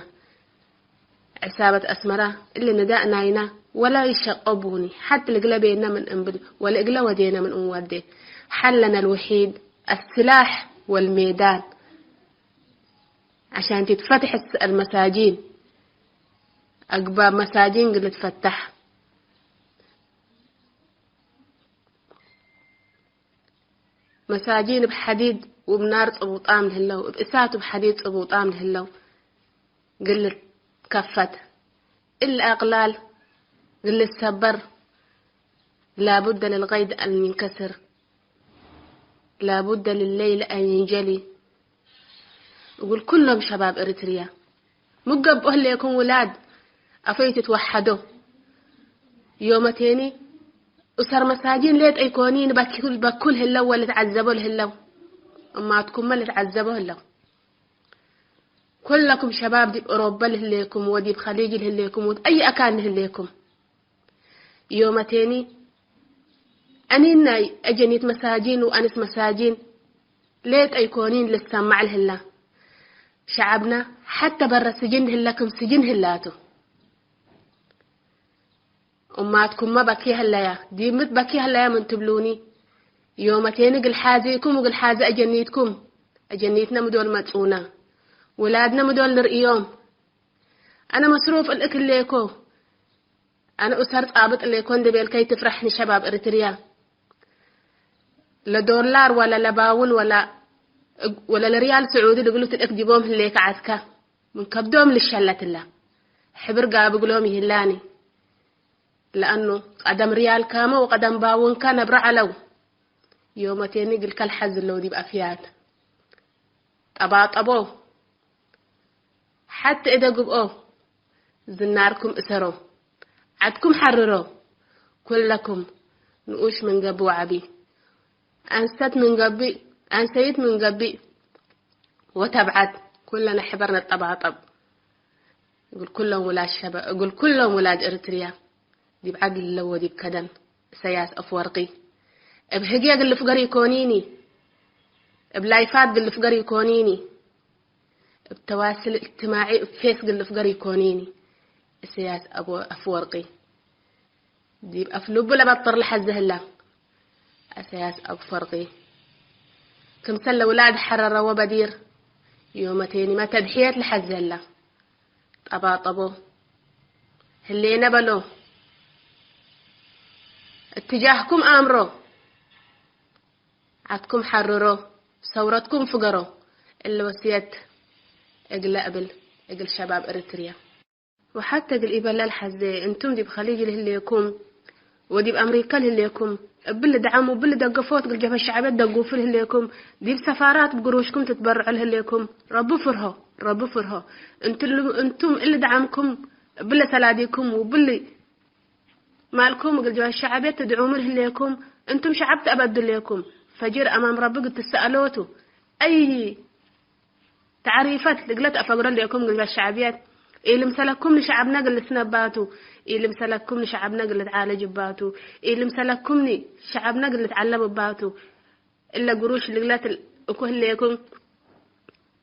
ዕሳበት አስመረ እሊ ንዳእ ናይነ ወለ ኢሸቀቡኒ፣ ሐቴ ለእግለ ቤነ ምን እንብል ወለእግለ ወዴነ ምን እንወዴ፣ ሐለነ ልውሒድ አስላሕ ወልሜዳን ዐሻን ትትፈትሕ አልመሳጂን፣ አግባብ መሳጂን እግል ልትፈተሕ። መሳጂን እብ ሐዲድ ወእብ ናር ጽቡጣም ለህለው፣ እብ እሳት ወእብ ሐዲድ ጽቡጣም ለህለው እግል ልትከፈት። እሊ አቅላል እግል ልትሰበር፣ ላቡደ ለልቀይድ አን ይንከስር፣ ላቡደ ለለይል አን ይንጀሊ። እግል ኩሎም ሸባብ ኤረትርያ፣ ሚ ገብኦ ህሌኩም ውላድ አፎይ ትትወሐዶ። ዮመቴኒ ኡሰር መሳጂን ሌጠ ኢኮኒን በኩል፣ በኩል ህለው ወልትዐዘቦ ለህለው። እማትኩመ ልትዐዘቦ ህለው። ኩለኩም ሸባብ ዲብ ኦሮበ ለህሌኩም ወዲብ ከሊጅ ለህሌኩም ወዲብ አይ አካን ለህሌኩም። ዮመቴኒ አኒን ናይ አጀኒት መሳጂን ወአንስ መሳጂን ሌጠ ኢኮኒን ልትሰማዕ ለህላ። ሸዐብነ ሐቴ በረ ስጅን ህለ ክም ስጅን ህላቱ። እማትኩመ በኪ ህለያ፣ ዲምት በኪ ህለያ ምን ትብሉኒ፣ ዮመቴኒ እግል ሓዜኩም ወእግል ሓዜ አጀኒትኩም፣ አጀኒትነ ምዶል መጽኡነ፣ ውላድነ ምዶል ንርእዮም። አነ መስሩፍ እልክ ህሌኮ፣ አነ ኡሰር ጻብጥ ህሌኮ እንዴ ቤልከ ኢትፍረሕ ንሸባብ ኤረትርያ። ለዶላር ወለ ለባውን ወለ፣ ወለ ለሪያል ስዑዲ እግሉ ትልእክ ዲቦም ህሌከ ዐድከ፣ ምን ከብዶም ልሸለት እለ። ሕብር ጋብ እግሎም ይህላኒ። ለአኑ ቀደም ሪያልካመ ወቀደም ባውንከ ነብረ ዐለው። ዮመቴኒ እግልከ ለሐዝለው ዲብ አፍያት። ጠባጠቦ፣ ሐቴ እደ ግብኦ፣ ዝናርኩም እሰሮ፣ ዐድኩም ሐርሮ፣ ኩለኩም ንኡሽ ምን ገብእ ወዐቢ፣ አንሰት ምን ገብእ፣ አንሰይት ምን ገብእ ወተብዐት፣ ኩለነ ሕበር ነጠባጠብ። እግል ኩሎም ውላድ ሸበ-፣ እግል ኩሎም ውላድ ኤርትርያ፣ ዲብ ዐድል ለወዲብ ከደን እሰያስ አፍወርቂ፣ እብ ህግየ እግል ልፍገር ኢኮኒኒ፣ እብ ላይፋት እግል ልፍገር ኢኮኒኒ፣ እብ ተዋስል እጅትማዒ እብ ፌስ እግል ልፍገር ኢኮኒኒ፣ እሰያስ አቡ-፣ አፍወርቂ። ዲብ አፍ ልቡ ለበጥር ለሐዜ ህለ። አሰያስ አቡ ፈርቂ። ክምሰል ለውላድ ሐረረ ወበዲር፣ ዮመቴኒመ ተድሕየት ለሐዜ ህለ። ጠባጠቦ ህሌነ በሎ። እትጃህኩም አምሮ፣ ዐድኩም ሐርሮ፣ ሰውረትኩም ፍገሮ። እሊ ወስየት እግለ እብል እግል ሸባብ እርትርየ። ወሐቴ እግል ኢበለ ለሐዜ፣ እንቱም ዲብ ከሊጅ ለህሌኩም ወዲብ አምሪከ ለህሌኩም፣ እብሊ ደዐም ወእብሊ ደገፎት እግል ጀብሀት ሸዕብየት ደጉፉ ለህሌኩም፣ ዲብ ሰፋራት እብ ግሩሽኩም ትትበርዖ ለህሌኩም፣ ረቢ ፍርሆ፣ ረቢ ፍርሆ። እንቱ-፣ እንቱም እሊ ደዐምኩም እብሊ ሰላዲኩም ወእብሊ ማልኩም እግል ጀብሀት ሸዕብየት ትድዑሙ ለህሌኩም፣ እንቱም ሸዐብ ተአበዱ ሌኩም። ፈጅር አማም ረቢ እግል ትሰአሎ ቱ። አይ ተዕሪፈት እግለ ተአፈግሮ ሌኩም እግል ሸዕብየት። ኢልምሰለኩምኒ ሸዐብነ እግል ልስነባቱ፣ ኢልምሰለኩምኒ ሸዐብነ እግል ልትዓለጅባቱ፣ ኢልምሰለኩምኒ ሸዐብነ እግል ልትዓለም እባቱ። እለ ግሩሽ ልግለት እኩ ህሌኩም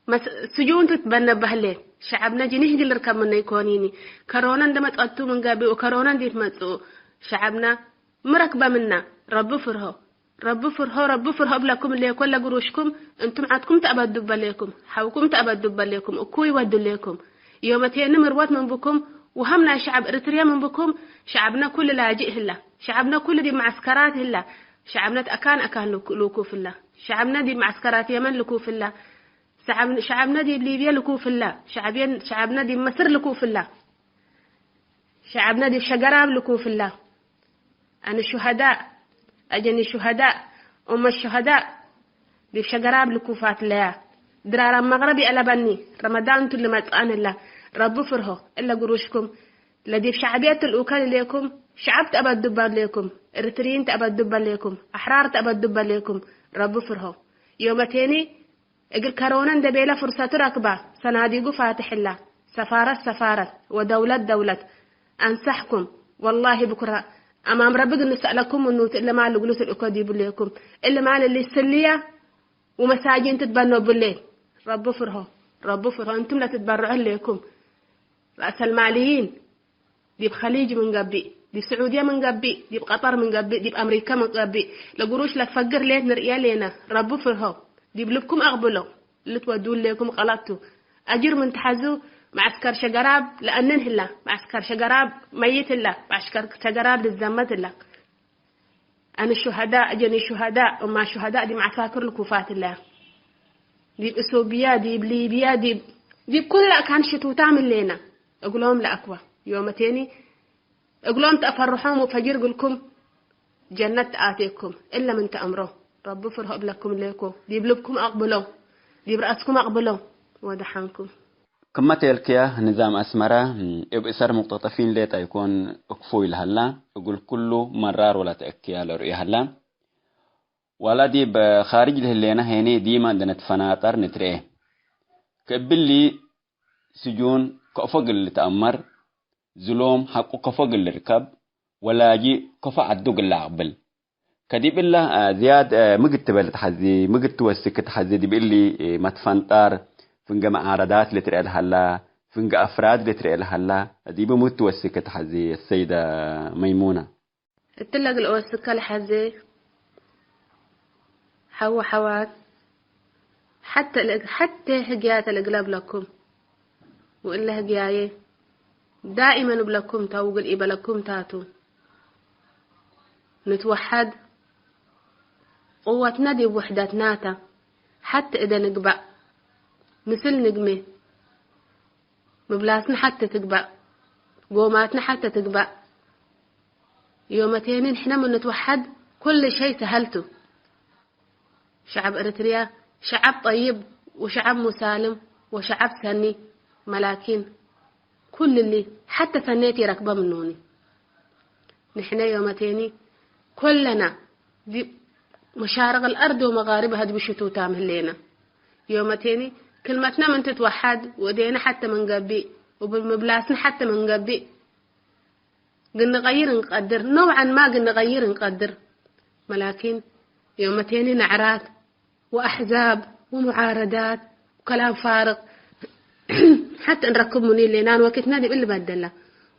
መስ-፣ ስጁን ትትበነ በህሌት። ሸዐብነ ጅኒህ እግል ልርከብ ምነ ኢኮኒኒ። ከሮነ እንደ መጽአቱ ምን ገብእ ወከሮነ እንዴ ትመጽኡ ሸዐብነ ሚ ረክበ ምነ? ረቢ ፍርሆ። ረቢ ፍርሆ፣ ረቢ ፍርሆ እብለኩም እሌኮ ለግሩሽኩም፣ እንቱም ዐድኩም ተአበዱ በሌኩም፣ ሐውኩም ተአበዱ በሌኩም፣ እኩይ ወዱ ሌኩም። ዮመቴኒ ምርወት ምን ብኩም፣ ወሀም ናይ ሸዐብ እርትርየ ምን ብኩም፣ ሸዐብነ ኩሉ ላጅእ ህላ፣ ሸዐብነ ኩሉ ዲብ መዐስከራት ህላ፣ ሸዐብነ አካን አካን ልኩ-፣ ልኩፍላ፣ ሸዐብነ ዲብ መዐስከራት የመን ልኩፍላ፣ ሸዐብ-፣ ሸዐብነ ዲብ ሊብየ ልኩፍላ፣ ሸዐብየን-፣ ሸዐብነ ዲብ መስር ልኩፍላ። ሸዐብነ ዲብ ሸገራብ ልኩፍላ። አነ ሹሀዳእ፣ አጀኒ ሹሀዳእ፣ ኡመ ሹሀዳእ ዲብ ሸገራብ ልኩፋትለያ። ድራር መቅረብ ይአለበኒ፣ ረመዳን ቱ ልመጽአን ህላ። ረቢ ፍርሆ፣ እለ ግሩሽኩም ለዲብ ሸዕብየት ትልኡከ ለሌኩም፣ ሸዐብ ተአበዱ በሌኩም፣ እርትርይን ተአበዱ በሌኩም፣ አሕራር ተአበዱ በሌኩም፣ ረቢ ፍርሆ። ዮመቴኒ እግል ከሮነ እንደ ቤለ ፍርሰቱ ረክባ፣ ሰናዲጉ ፋትሕ እላ፣ ሰፋረት ሰፋረት ወደውለት ደውለት። አንሰሕኩም፣ ወላሂ ብኩረ አማም ረቢ እግል ንሰአለኩም ምኑ ቱ፣ እሊ ማል እግሉ ትልእኮ ዲቡ ሌኩም፣ እሊ ማል እሊ ስልየ ወመሳጂን ትትበኖ ብሌ። ረቢ ፍርሆ፣ ረቢ ፍርሆ፣ እንቱም ለትትበርዑ ህሌኩም ረአሰልማልይን። ዲብ ኸሊጅ ምን ገብእ፣ ዲብ ስዑድየ ምን ገብእ፣ ዲብ ቀጠር ምን ገብእ፣ ዲብ አምሪከ ምን ገብእ፣ ለግሩሽ ለትፈግር ሌት ንርእየ ሌነ። ረቢ ፍርሆ፣ ዲብ ልብኩም አቅብሎ። ልትወዱ ሌኩም ቀለጥ ቱ። አጅር ምን ተሐዙ፣ መዐስከር ሸገራብ ለአንን ህላ፣ መዐስከር ሸገራብ መይት ህላ፣ መዐስከር ሸገራብ ልዘመት ህላ። አነ ሹሀዳእ፣ አጀኒ ሹሀዳእ፣ እማ ሹሀዳእ ዲብ መዐሳክር ልኩፋት ህላ። ዲብ እሶብያ፣ ዲብ ሊብያ፣ ዲብ፣ ዲብ ኩለ አካን ሽቱታም ህሌነ። እግሎም ለአክወ ዮመቴኒ እግሎም ተአፈርሖም ወፈጅር እግልኩም ጀነት ተአቴኩም። እለ ምን ተአምሮ ረቢ ፍርሆ እብለኩም ሌኮ። ዲብ ልብኩም አቅብሎ፣ ዲብ ረአስኩም አቅብሎ። ወደሓንኩም። ክመ ቴልክያ ንዛም አስመረ እብ እሰር ሙቅተጠፊን ሌጠ ኢኮን፣ እክፉይ ለሀላ፣ እግል ኩሉ መራር ወለተአክያ ለርእዩ ሀላ። ዋላ ዲብ ካርጅ ለህሌነ ሄኔ ዲመ እንዴ ነትፈናጠር ንትርኤ። ከእብሊ ስጁን ከፎ እግል ልትአመር፣ ዝሎም ሐቁ ከፎ እግል ልርከብ፣ ወላጂ ከፎ ዐዱ እግል ለአቅብል። ከዲብ እለ፣ አ፣ ዝያድ፣ አ፣ ምግድ ትበል ተሐዚ፣ ምግድ ትወስክ ተሐዚ፣ ዲብ እሊ፣ እ፣ መትፈንጣር፣ ፍንገ መዓረዳት ልትርኤ ለሀላ፣ ፍንገ አፍራድ ልትርኤ ለሀላ፣ ዲብ ምግድ ትወስክ ተሐዚ፣ አሰይደ መይሙነ። እትለ እግል እወስከ ለሐዜ፣ ሐው ሐዋት፣ ሐቴ ለእግ-፣ ሐቴ ህግያተ ለእግለ እብለኩም፣ ወእለ ህግያዬ ዳኢመን እብለኩም ተ፣ ውግል ኢበለኩም ታቱ። ንትወሐድ፣ ቅወትና ዲብ ውሕደትና ተ። ሐቲ እደ ንግበእ፣ ምስል ንግሜ፣ ምብላስና ሐቲ ትግበእ፣ ጎማትና ሐቲ ትግበእ። ዮመቴኒ ንሕነ ምን ንትወሐድ ኩሉ ሸይ ሰሀል ቱ። ሸዐብ ኤሪትርያ ሸዐብ ጠይብ ወሸዐብ ሙሳልም ወሸዐብ ሰኒ፣ መላኪን ኩሉ እሊ ሐተ ሰኔት ኢረክበ ምኖኒ። ንሕነ ዮመቴኒ ኩለና ዲብ መሻርቅ አልአርድ ወመጋሪብሃ ዲብ ሽቱታም ህሌነ። ዮመቴኒ ክልመትና ምን ትትወሐድ ወእዴነ ሐተ ምን ገብእ ወምብላስና ሐተ ምን ገብእ፣ ግንቀይር እንቀድር፣ ነውዐን ማ ግንቀይር እንቀድር። መላኪን ዮመቴኒ ነዕራት ወአሕዛብ ወሙዓረዳት ወከላም ፋርቅ ሐቲ እንረክብ ምኑ ኢሌናን ወክትነ ዲብ እሊ በደላ።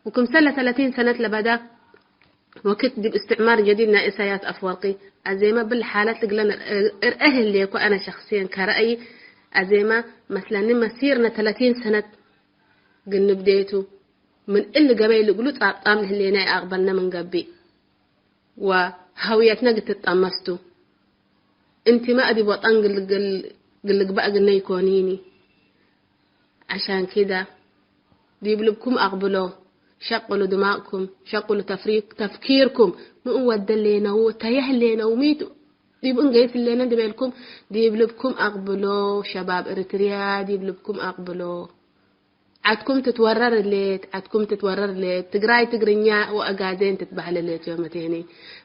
ወክምሰለ ተለቲን ሰነት ለበዳ ወክት ዲብ እስትዕማር ጀዲድ ናይ ኢሳያስ አፍወርቂ አዜመ ብለ ሓለት እግለ እርኤ ህሌኮ። አነ ሸክስየን ከረአይ አዜመ መስለኒ መሲርነ ተለቲን ሰነት ግንብ ዴቱ። ምን እሊ ገበይ ልግሉ ጻብጣም ለህሌነ ይአቅበልነ ምን ገብእ ወሀውየትነ ግትጠመስ ቱ። እንቲመ ዲብ ወጠን ግል-፣ ግል-፣ ግልግበእ ግነ ኢኮኒኒ። ዐሻን ኪደ ዲብ ልብኩም አቅብሎ፣ ሸቅሉ ድማቅኩም፣ ሸቅሉ ተፍሪ-፣ ተፍኪርኩም፣ ምእን ወደሌነው፣ ተየህሌነው፣ ሚቱ ዲብ እንገይስ ህሌነ እንዴ ቤልኩም፣ ዲብ ልብኩም አቅብሎ፣ ሸባብ ኤሪትርያ ዲብ ልብኩም አቅብሎ። ዐድኩም ትትወረር ህሌት፣ ዐድኩም ትትወረር ህሌት፣ ትግራይ ትግርኛ ወአጋዜን ትትበህል ህሌት። ዮመቴኒ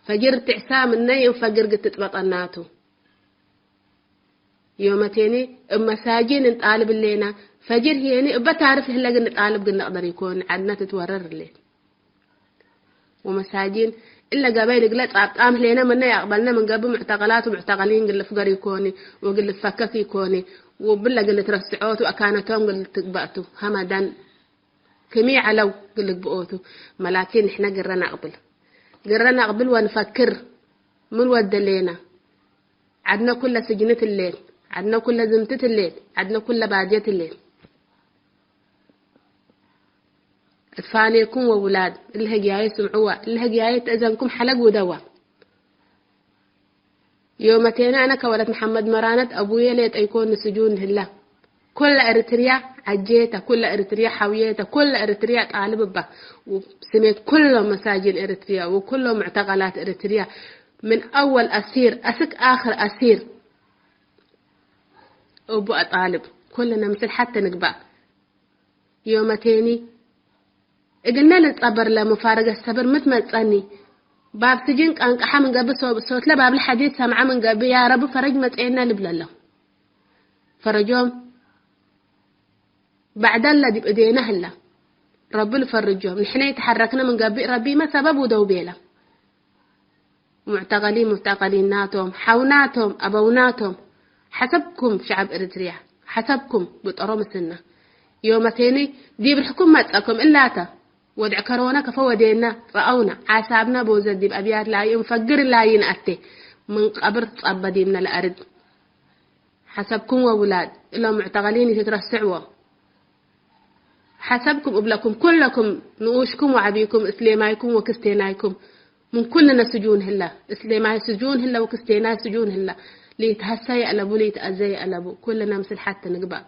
ፈጅር ትዕሳ ምነ ይእንፈግር ግትጥበጠና ቱ። ዮመቴኒ እብ መሳጂን እንጣልብ ህሌና፣ ፈጅር ህዬኒ እበ ታርፍ ህለ ግንጣልብ ግንቅደር ኢኮን፣ ዐድነ ትትወረር ህሌት። ወመሳጂን እለ ገበይ ልግለ ጻብጣም ህሌነ ምነ ይአቅበልነ ምን ገብእ ሙዕተቀላት ወሙዕተቀሊን ግል ልፍገር ኢኮኒ ወግል ልፈከክ ኢኮኒ ወብለ ግል ልትረስዖቱ አካነቶም ግል ልትግበእቱ ሀመዳን ክሚ ዐለው ግል ልግብኦቱ። መላኪን ንሕነ ግረ ነአቅብል። ግረ ነአቅብል ወንፈክር ምን ወደሌነ። ዐድነ ኩለ ስጅንት ህሌት፣ ዐድነ ኩለ ዝምትት ህሌት፣ ዐድነ ኩለ ባድየት ህሌት። እትፋኔኩም ወውላድ፣ እሊ ህግያየት ስምዕዋ፣ እሊ ህግያየት እዘንኩም ሐለግ ውደዋ። ዮመቴነ አነ ከወለት መሐመድ መራነት አቡዬ ሌጠ ኢኮን ስጁን ህላ። ኩለ ኤሪትርያ ዐጄተ፣ ኩለ ኤሪትርያ ሐውዬተ፣ ኩለ ኤሪትርያ ጣልብ እባ። ስሜት ኩሎም መሳጅን ኤሪትርያ ወኩሎም ሙዕተቀላት ኤሪትርያ ምን አወል አሲር አስክ አክር አሲር እቡ አጣልብ። ኩልነ ምስል ሐተ ንግባእ። ዮመቴኒ እግልነ ልትጸበር ለሙፋረገት ሰብር ምትመጸኒ። ባብ ስጅን ቀንቀሐ ምን ገብእ ሶ-፣ ሶትለ ባብለ ሐዲስ ሰምዐ ምን ገብእ፣ ያ ረቢ ፈረጅ መጽኤና ልብለለው። ፈረጆም በዕዳለ ዲብ እዴነ ህለ። ረቢ ልፈርጆም። ንሕነ ኢተሐረክነ ምን ገብእ ረቢመ ሰበብ ውደው ቤለ። ሙዕተቀሊን ሙዕተቀሊናቶም፣ ሐውናቶም፣ አበውናቶም፣ ሐሰብኩም ሸዐብ ኤሪትርያ፣ ሐሰብኩም ብጠሮ ምስልነ። ዮመቴኒ ዲብ ርሕኩም መጸኩም እላተ፣ ወድዕ ከሮነ ከፎ ወዴነ ረአውነ፣ ዓሳብነ ቦዘት ዲብ አብያት ላዩ እንፈግር ላዩ ነአቴ፣ ምን ቀብር ጸበ ዲብነ ለአርድ። ሐሰብኩም ወውላድ እሎም ሙዕተቀሊን ኢትትረስዕዎ። ሐሰብኩም እብለኩም ኩለኩም ንኡሽኩም ወዐቢኩም እስሌማይኩም ወክስቴናይኩም ምን ኩልነ ስጁን ህለ። እስሌማይ ስጁን ህለ ወክስቴናይ ስጁን ህለ። ሊትሀሰ የአለቡ ሊትአዘ የአለቡ ኩልነ ምስል ሐቲ ንግባእ።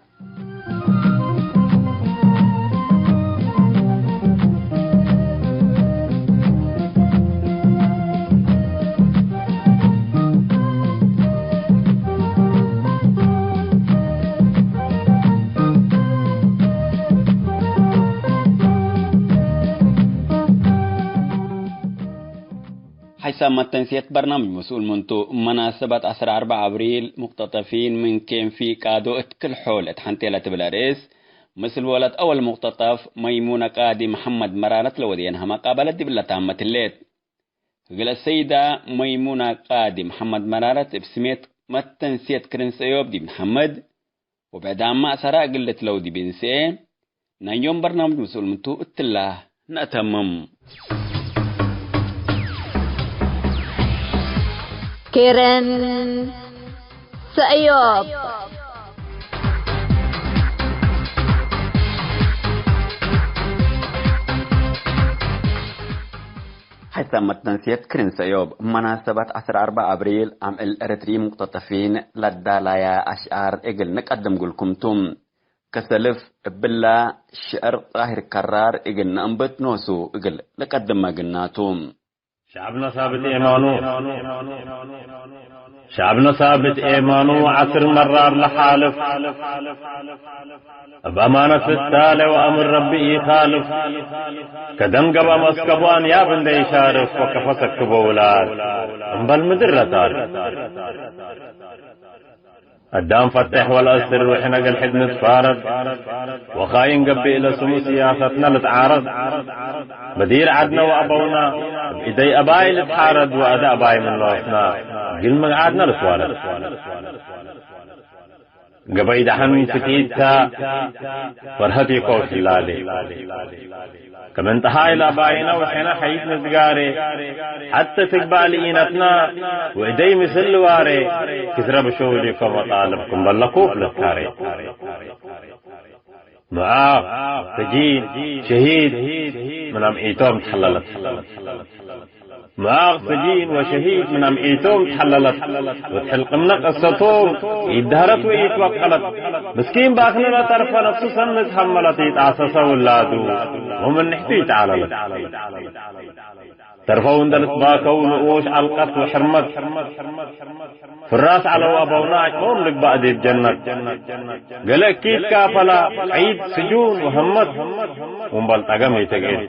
ሐይሳም መተንስየት በርናምጅ መስኡል ምንቱ፣ መናሰበት ዐስራ አርበዕ አብሪል፣ ሙቅተጠፊን ምን ኬን ፊ ቃዶ እት ክል ሖል እት ሐንቴ ለትብል አርእስ፣ ምስል ወለት አወል ሙቅተጠፍ መይሙነ ቃዲ መሐመድ መራረት ለወዴንሀ መቃበለት ዲብለ ታመት ህሌት። እግለ ሰይዳ መይሙነ ቃዲ መሐመድ መራረት እብ ስሜት መተንስየት ክርን ሰእዮብ ዲብ ነሐምድ፣ ወብዕዳም ማእሰራ እግል ልትለው ዲብ እንስኤ፣ ናይ ዮም በርናምጅ መስኡል ምንቱ እትላ ነአተምም። ኬረን ሰእዮብ። ሐይሰ ሐይሳም መተንስየት ክርን ሰእዮብ፣ መናሰበት ዐስር አርበዕ አብሪል አምዕል ኤረትርዪ ሙቅተጠፊን ለዳላያ አሽዓር እግል ንቀድም እግልኩም ቱ። ከሰልፍ እብላ ሽዕር ጣሂር ከራር እግል ነአንብት ኖሱ እግል ልቀድመ ግናቱ። ሸዕብነ ሳብት ኤማኑ፣ ሸዕብነ ሳብት ኤማኑ ዐስር መራር ለሓልፍ፣ እብ አማነት ልታሌ ወአምር ረቢ ኢካልፍ፣ ከደም ገብአ መስከቡ አንያብ እንዴ ኢሻርፍ ወከፈ ሰክቦ ውላድ እምበል ምድር ለታርፍ። አዳም ፈቴሕ ወለአስር ወሕነ እግል ሕድ ንትፋረድ፣ ወኻይን ገብእ ለስሙ ስያሰትነ ልትዓረድ። በዲር ዐድነ ወአበውነ እብ እደይ አባይ ልትሓረድ ወአደ አባይ ምን ኖስነ እግል ምግዓድነ ልትዋረድ። ገበይ ደሐን ፍቲት ተ፣ ፈርሀት ኢኮን ሽላሌ። ክም እንጠሃይ ለአባይነ ወሕነ ሐይት ንትጋሬ፣ ሐቴ ትግባእ ልኢነትነ ወእደይ ምስል ልዋሬ፣ ክስረ ብሾል ኢኮን መጣልብ ክም በለ ኩፍ ልትካሬ። መዓቅ፣ ሰጂን፣ ሸሂድ ምን አምዒቶም ተሐለለት። መዓቅ፣ ሰጂን ወሸሂድ ምን አምዒቶም ተሐለለት፣ ወትሕልቅምነ ቅሰቶም ኢደሀረት ወኢትበቀለት። ምስኪን ባክነ ለተርፈ ነፍሱ ሰኒ ተሐመለት፣ ኢጣሰሰ ውላዱ ወምን ንሕቱ ኢተዐለለት። ተርፈው እንደ ልትባከው ንኡሽ ዐልቀት ወሕርመት። ፍራስ ዐለው አበውነ አጭሞም ልግባእ ዲብ ጀነት። ገሌ እኪት ካፈላ ቀይድ ስጁን ወሀመት፣ ወእምበል ጠገም ኢትግዕድ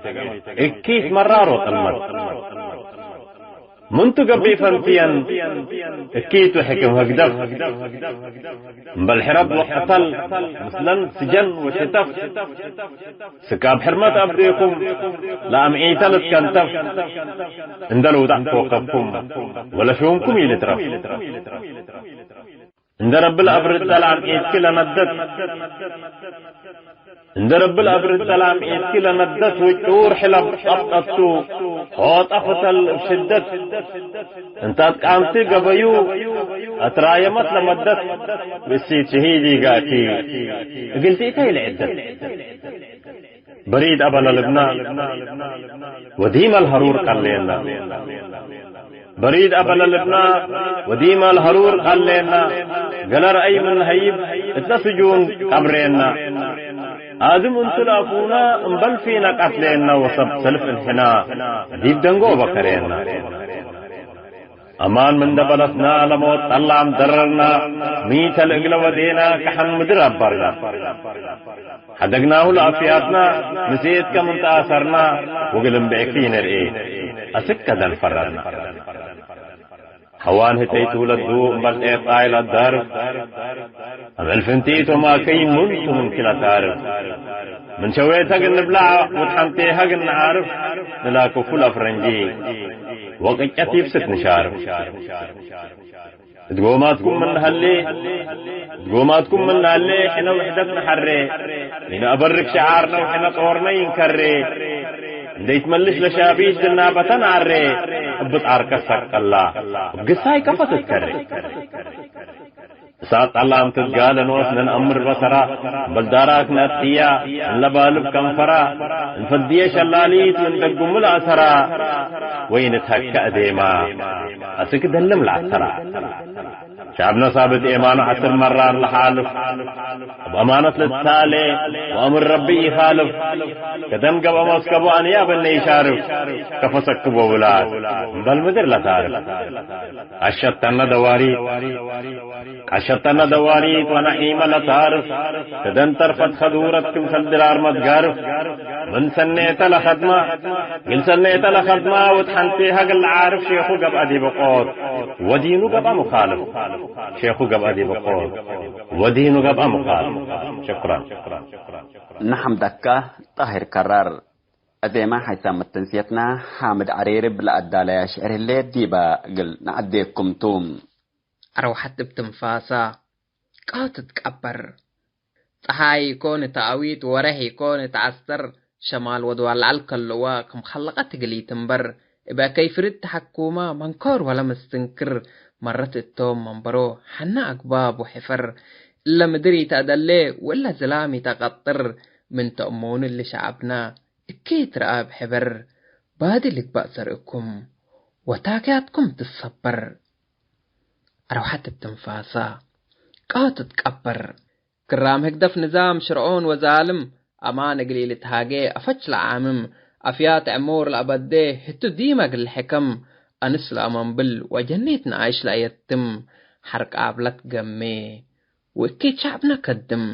እኪት መራር ወጥልመት። ምንቱ ገብእ ፈንትየን እኪት ወሕክም ህግደፍ፣ እምበል ሕረብ ወቀተል ምስለን ስጀን ወሽተፍ። ስካብ ሕርመት አብዴኩም ለአምዒተ ልትከንተፍ፣ እንደ ልውዳዕ ኮከብኩም ወለሹምኩም ኢልትረፍ። እንደ ረቢ ለአብርደ ለአምዒትኪ ለነደት፣ እንደ ረቢ ለአብርደ ለአምዒትኪ ለነደት፣ ውጩር ሕለብ ጠብጠቱ ሖጠ ፍተል እብ ሽደት። እንተ አትቃምቲ ገበዩ አትራየመት ለመደት፣ ብእሲት ሸሂድ ኢጋእኪ እግል ትእተይ ለዕደት። በሪድ አበ ለልብና ወዲመ ለሀሩር ቀሌና። በሪድ አበ ለልብና ወዲመ ለሀሩር ቀሌና። ገለ ረአይ ምን ሀይብ እተ ስጁን ቀብሬና። አድም እንቱ ለአፉና እምበል ፊነ ቀትሌና ወሰብ ሰልፍ እንሕና ዲብ ደንጎ በከሬና። አማን ምን ደበለትና ለሞት ጠላም ደረርና፣ ሚተ ለእግለ ወዴና ከሐን ምድር አበርና። ሐደግናሁ ለአፍያትና፣ ምሴት ከም እንተ አሰርና፣ ወግል እምብዕኪ ነርኤ፣ አስክ ከደን ፈረርና። ሐዋን ህተይቱ ለዱ እምበል ጤጣይ ለዳርፍ፣ አምዕል ፍንቲት ወማከይ ምንቱ ምንኪ ለታርፍ። ምን ሸዌተግ እንብላዕ ወትሐንቴሀግ እንዓርፍ፣ ንላክፉ ለአፍረንጂ ወቅጨት ይብስት ንሻርፍ። እት ጎማትኩም ምን ሀሌ፣ እት ጎማትኩም ምን ሀሌ፣ ሕነ ውሕደት ነሐሬ። ኢነአበርክ ሸዓርነ ወሕነ ጦርነ ኢንከሬ። እንዴ ኢትመልሽ ለሻቢት ድናበተን አሬ። እብ ጣርከ ሰቀላ፣ እብ ግሳይ ከፈ ትትከሬ። እሳት ጠላም ትትጋለ ኖስ ነንአምር በሰራ፣ እምበል ዳራክ ነአትክያ፣ እንለባልብ ከንፈራ፣ እንፈድየ ሸላሊት ወእንደጉሙ ለአሰራ፣ ወኢንትሀከ እዴማ፣ አስክ ደልም ለአተራ። ሸዕብነ ሳብት ኤማኑ ዐስር መራር ለሓልፍ፣ እብ አማነት ልትታሌ ወአምር ረቢ ኢኻልፍ። ከደን ገብአ መስከቡ አንያብ እለ ኢሻርፍ፣ ከፈ ሰክቦ ውላድ እምበል ምድር ለታርፍ። አሸተነ ደዋሪት፣ አሸተነ ደዋሪት ወነዒመ ለታርፍ። ከደን ተርፈት ከዱረት ክምሰል ድራር መትጋርፍ። ምን ሰኔተ ለከድማ፣ እግል ሰኔተ ለከድማ ወትሐንቴሀ እግል ለዓርፍ ሼኹ ገብአ ዲበ ቆት ወዲኑ ገብአ ሙኻልፍ። ሼኹ ገብአ ዲበ ቆት ወዲኑ ገብአ ሙኻልፍ። ሽክራን። ነሐምደከ ጣሂር ከራር። አዜመ ሐይሳም መተንስየትና ሓምድ ዐሬሪ እብ ለአዳለያ ሽዕር ህሌት ዲበ እግል ነዐዴኩም ቱ። አርወሐት እብ ትንፋሳ ቃ ትትቀበር። ጸሓይ ኢኮን እት አዊት፣ ወሬሕ ኢኮን እት ዐስተር፣ ሸማል ወድዋል ለዐል ከልወ ክም ከለቀት እግል ኢትንበር፣ እበ ከይፍርድ ተሐኩመ መንኮር ወለ ምስትንክር፣ መረት እቶም መንበሮ ሐነ አግባብ ወሕፈር፣ እለ ምድር ኢተአደሌ ወእለ ዝላም ኢተቀጥር፣ ምን ተእሞኑ እሊ ሸዐብነ እኪት ረአብ ሕበር። ባዲ ልግባእ ዘርእኩም ወታክያትኩም ትሰበር። አርወሐት እብ ትንፋሳ ቀወት ትቀበር። ክራም ህግደፍ ንዛም ሽርዖን ወዛልም፣ አማን እግል ኢልትሃጌ አፈች ለዓምም፣ አፍያት ዕሙር ለአበዴ ህቱ ዲመ እግል ልሕከም፣ አንስ ለአመንብል ወጀኒት ነኣይሽ ለአየትም፣ ሐርቅ አብለት ገሜ ወእኪት ሸዕብነ ከድም።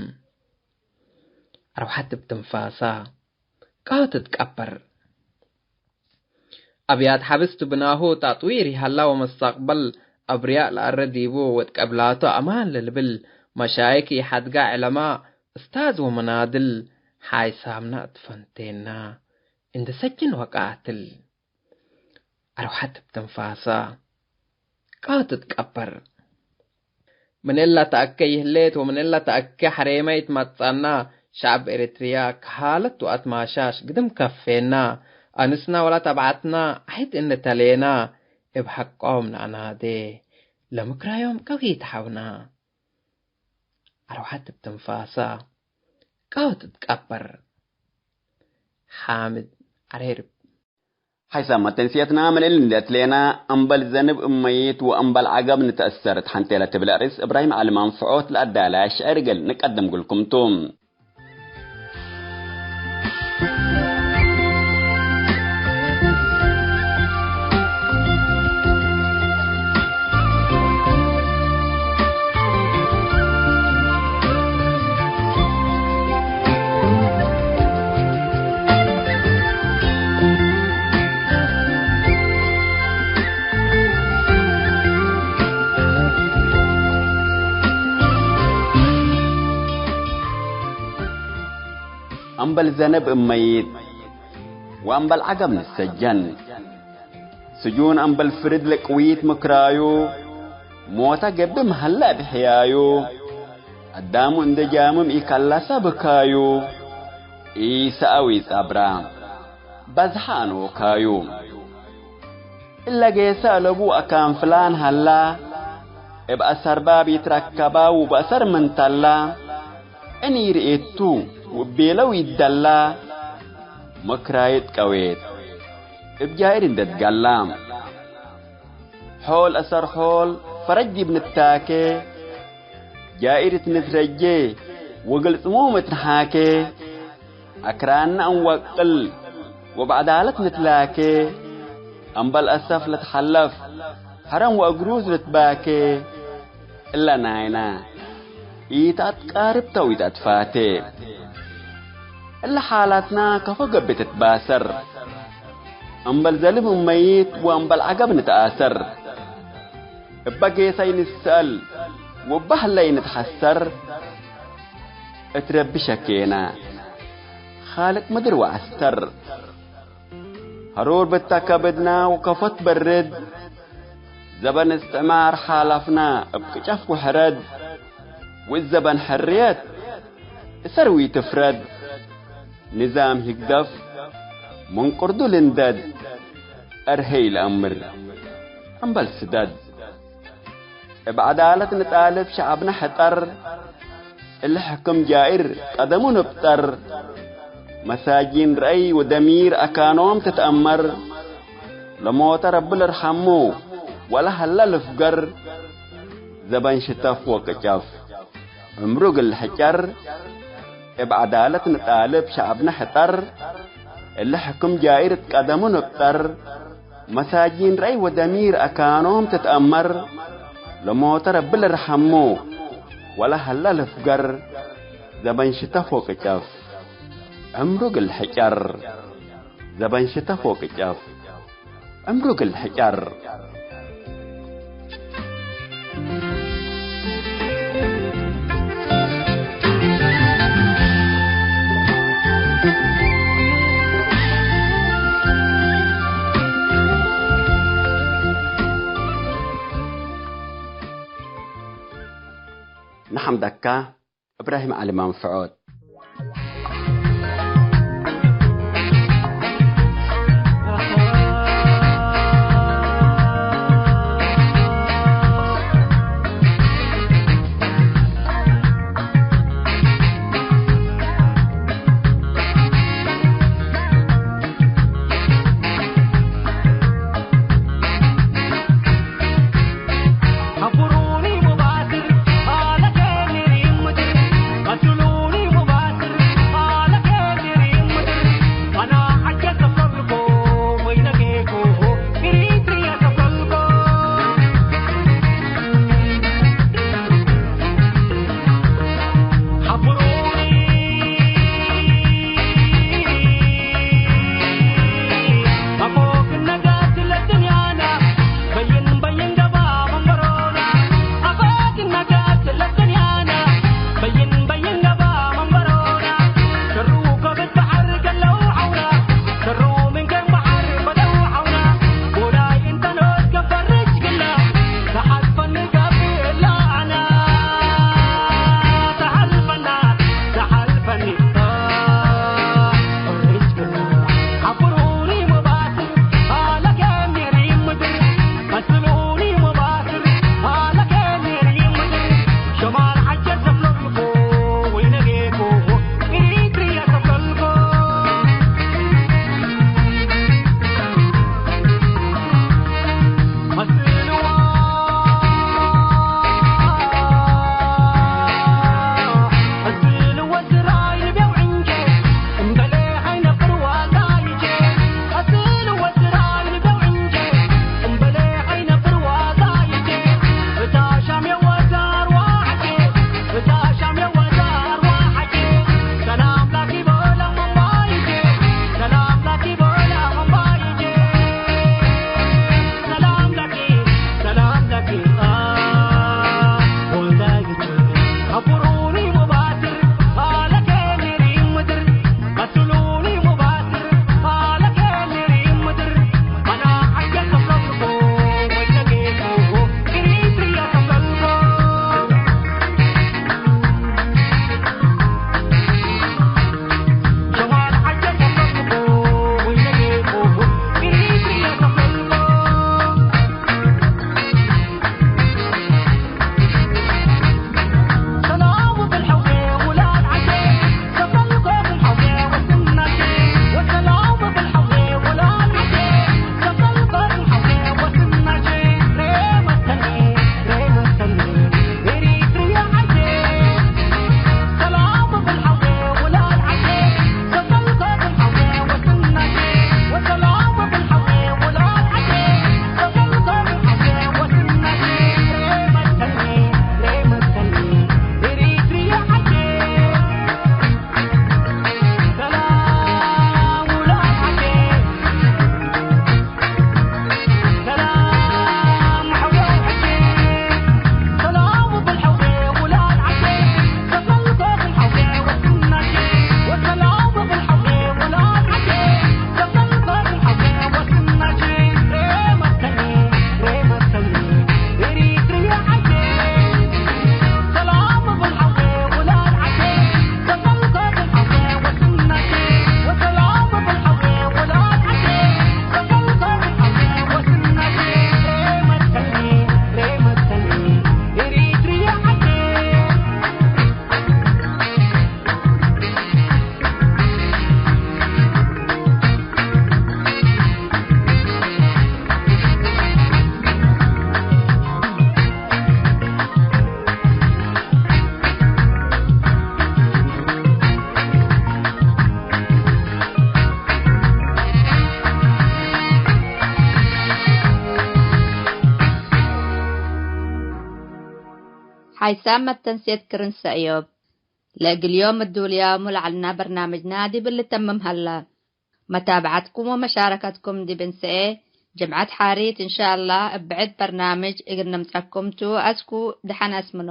አርወሐት እብ ትንፋሳ ቀወት ትቀበር። አብያት ሐብስቱ ብናሁ ታጥዊር ይሀላ ወመስተቅበል አብርያእ ለአረ ዲቡ ወትቀብላቱ አማን ለልብል መሻይክ ኢሐድጋ ዕለማ እስታዝ ወመናድል ሓይሳምና እት ፈንቴና እንደ ሰጅን ወቃትል። አርወሐት እብ ትንፋሳ ቀወት ትቀበር። ምን እለ ተአኬ ይህሌት ወምን እለ ተአኬ ሐሬመ ኢትመጸና፣ ሸዐብ ኤረትርያ ከሃለት ወአትማሻሽ ግድም ከፌና፣ አንስና ወላ ተብዐትና ዐይድ እንተሌና፣ እብ ሐቆም ነአናዴ፣ ለምክራዮም ቀዊት ሐውና። አርወሐት እብ ትንፋሳ ቀወት ትቀበር። ሓምድ ዐሬርብ። ሓይሳም መተንስየትና ምን እሊ እንዴ አትሌና፣ እምበል ዘንብ እብ መይት ወእምበል ዐገብ ንትአሰር እት ሐንቴ ለትብል አርእስ እብራሂም ዐሊ መንፍዖት ለአዳለያ ሽዕር እግል ንቀድም እግልኩም ቱ። እምበል ዘንብ እብ መይት ወእምበል ዐገብ ንሰጀን። ስጁን እምበል ፍርድ ለቅዊት ምክራዩ፣ ሞተ ገብእ መሀለ እብ ሕያዩ። አዳሙ እንደ ጃምም ኢከለሰ ብካዩ፣ ኢሰአው ኢጸብራ በዝሐ አኖካዩ። እለ ጌሰ አለቡ አካን ፍላን ሀላ፣ እብ አሰርባብ ኢትረከባ ውበአሰር ምን ተላ፣ እኒ ርኤቱ ውቤለው ይደላ፣ ምክራይት ቀዌት እብ ጃይር እንደ ትገላ። ሖል አሰር ሖል ፈረጅ ዲብ ንታኬ፣ ጃኢር እት ንትረጄ ወግል ጽሙም እት ንሓኬ፣ አክራንነ እንወቅል ወበዐዳለት ንትላኬ፣ እምበል አሰፍ ልትሐለፍ ሐረም ወእግሩዝ ልትባኬ፣ እለ ናይና ኢተአትቃርብ ተ ወኢተአትፋቴ። እለ ሓላትና ከፎ ገብእ ትትባሰር፣ እምበል ዘልም እብ መይት ወእምበል ዐገብ ንትአሰር። እበ ጌሰ ኢንሰአል ወእበ ህለ ኢንትሐሰር፣ እት ረቢ ሸኬና፣ ኻልቅ ምድር ወዐስተር። ሀሩር ብተ ከብድና ወከፎ ትበርድ፣ ዘበን እስትዕማር ሓለፍና እብ ቅጨፍ ወሕረድ፣ ወእት ዘበን ሕርየት እሰር ወኢትፍረድ። ንዛም ህግደፍ ምን ቅርዱ ልንደድ፣ አርሄ ኢለአምር እምበል ስደድ። እብ ዐዳለት ንጣልብ ሸዐብነ ሕጠር፣ እሊ ሕክም ጃኢር ቀደሙ ንብጠር። መሳጂን ረአይ ወደሚር አካኖም ትትአመር፣ ለሞተ ረቢ ልርሐሙ ወለሀለ ልፍገር። ዘበን ሽተፍ ወቅጨፍ ዕምሩ እግል ልሕጨር፣ እብ ዐዳለት ንጣልብ ሸዐብነ ሕጠር፣ እሊ ሕክም ጃኢር እት ቀደሙ ንብጠር። መሳጂን ረአይ ወደሚር አካኖም ትትአመር፣ ለሞተ ረቢ ልርሐሙ ወለሀለ ልፍገር። ዘበን ሽተፍ ወቅጨፍ ዕምሩ እግል ልሕጨር። ዘበን ሽተፍ ወቅጨፍ ዕምሩ እግል ልሕጨር። ነሐምደካ እብራሂም ዐሊ መንፍዖት። ሓይሳም መተንሴት ክርን ሰእዮብ። ለእግል ዮም እዱልያሙ ለዐልና በርናምጅና ዲብ ልተምም ሀላ። መታብዐትኩም ወመሻረከትኩም ዲብ እንሰኤ ጅምዐት ሓሪት እንሻአላህ እብ ብዕድ በርናምጅ እግል ንምጸኩም ቱ። አስኩ ደሐን አስምኖ።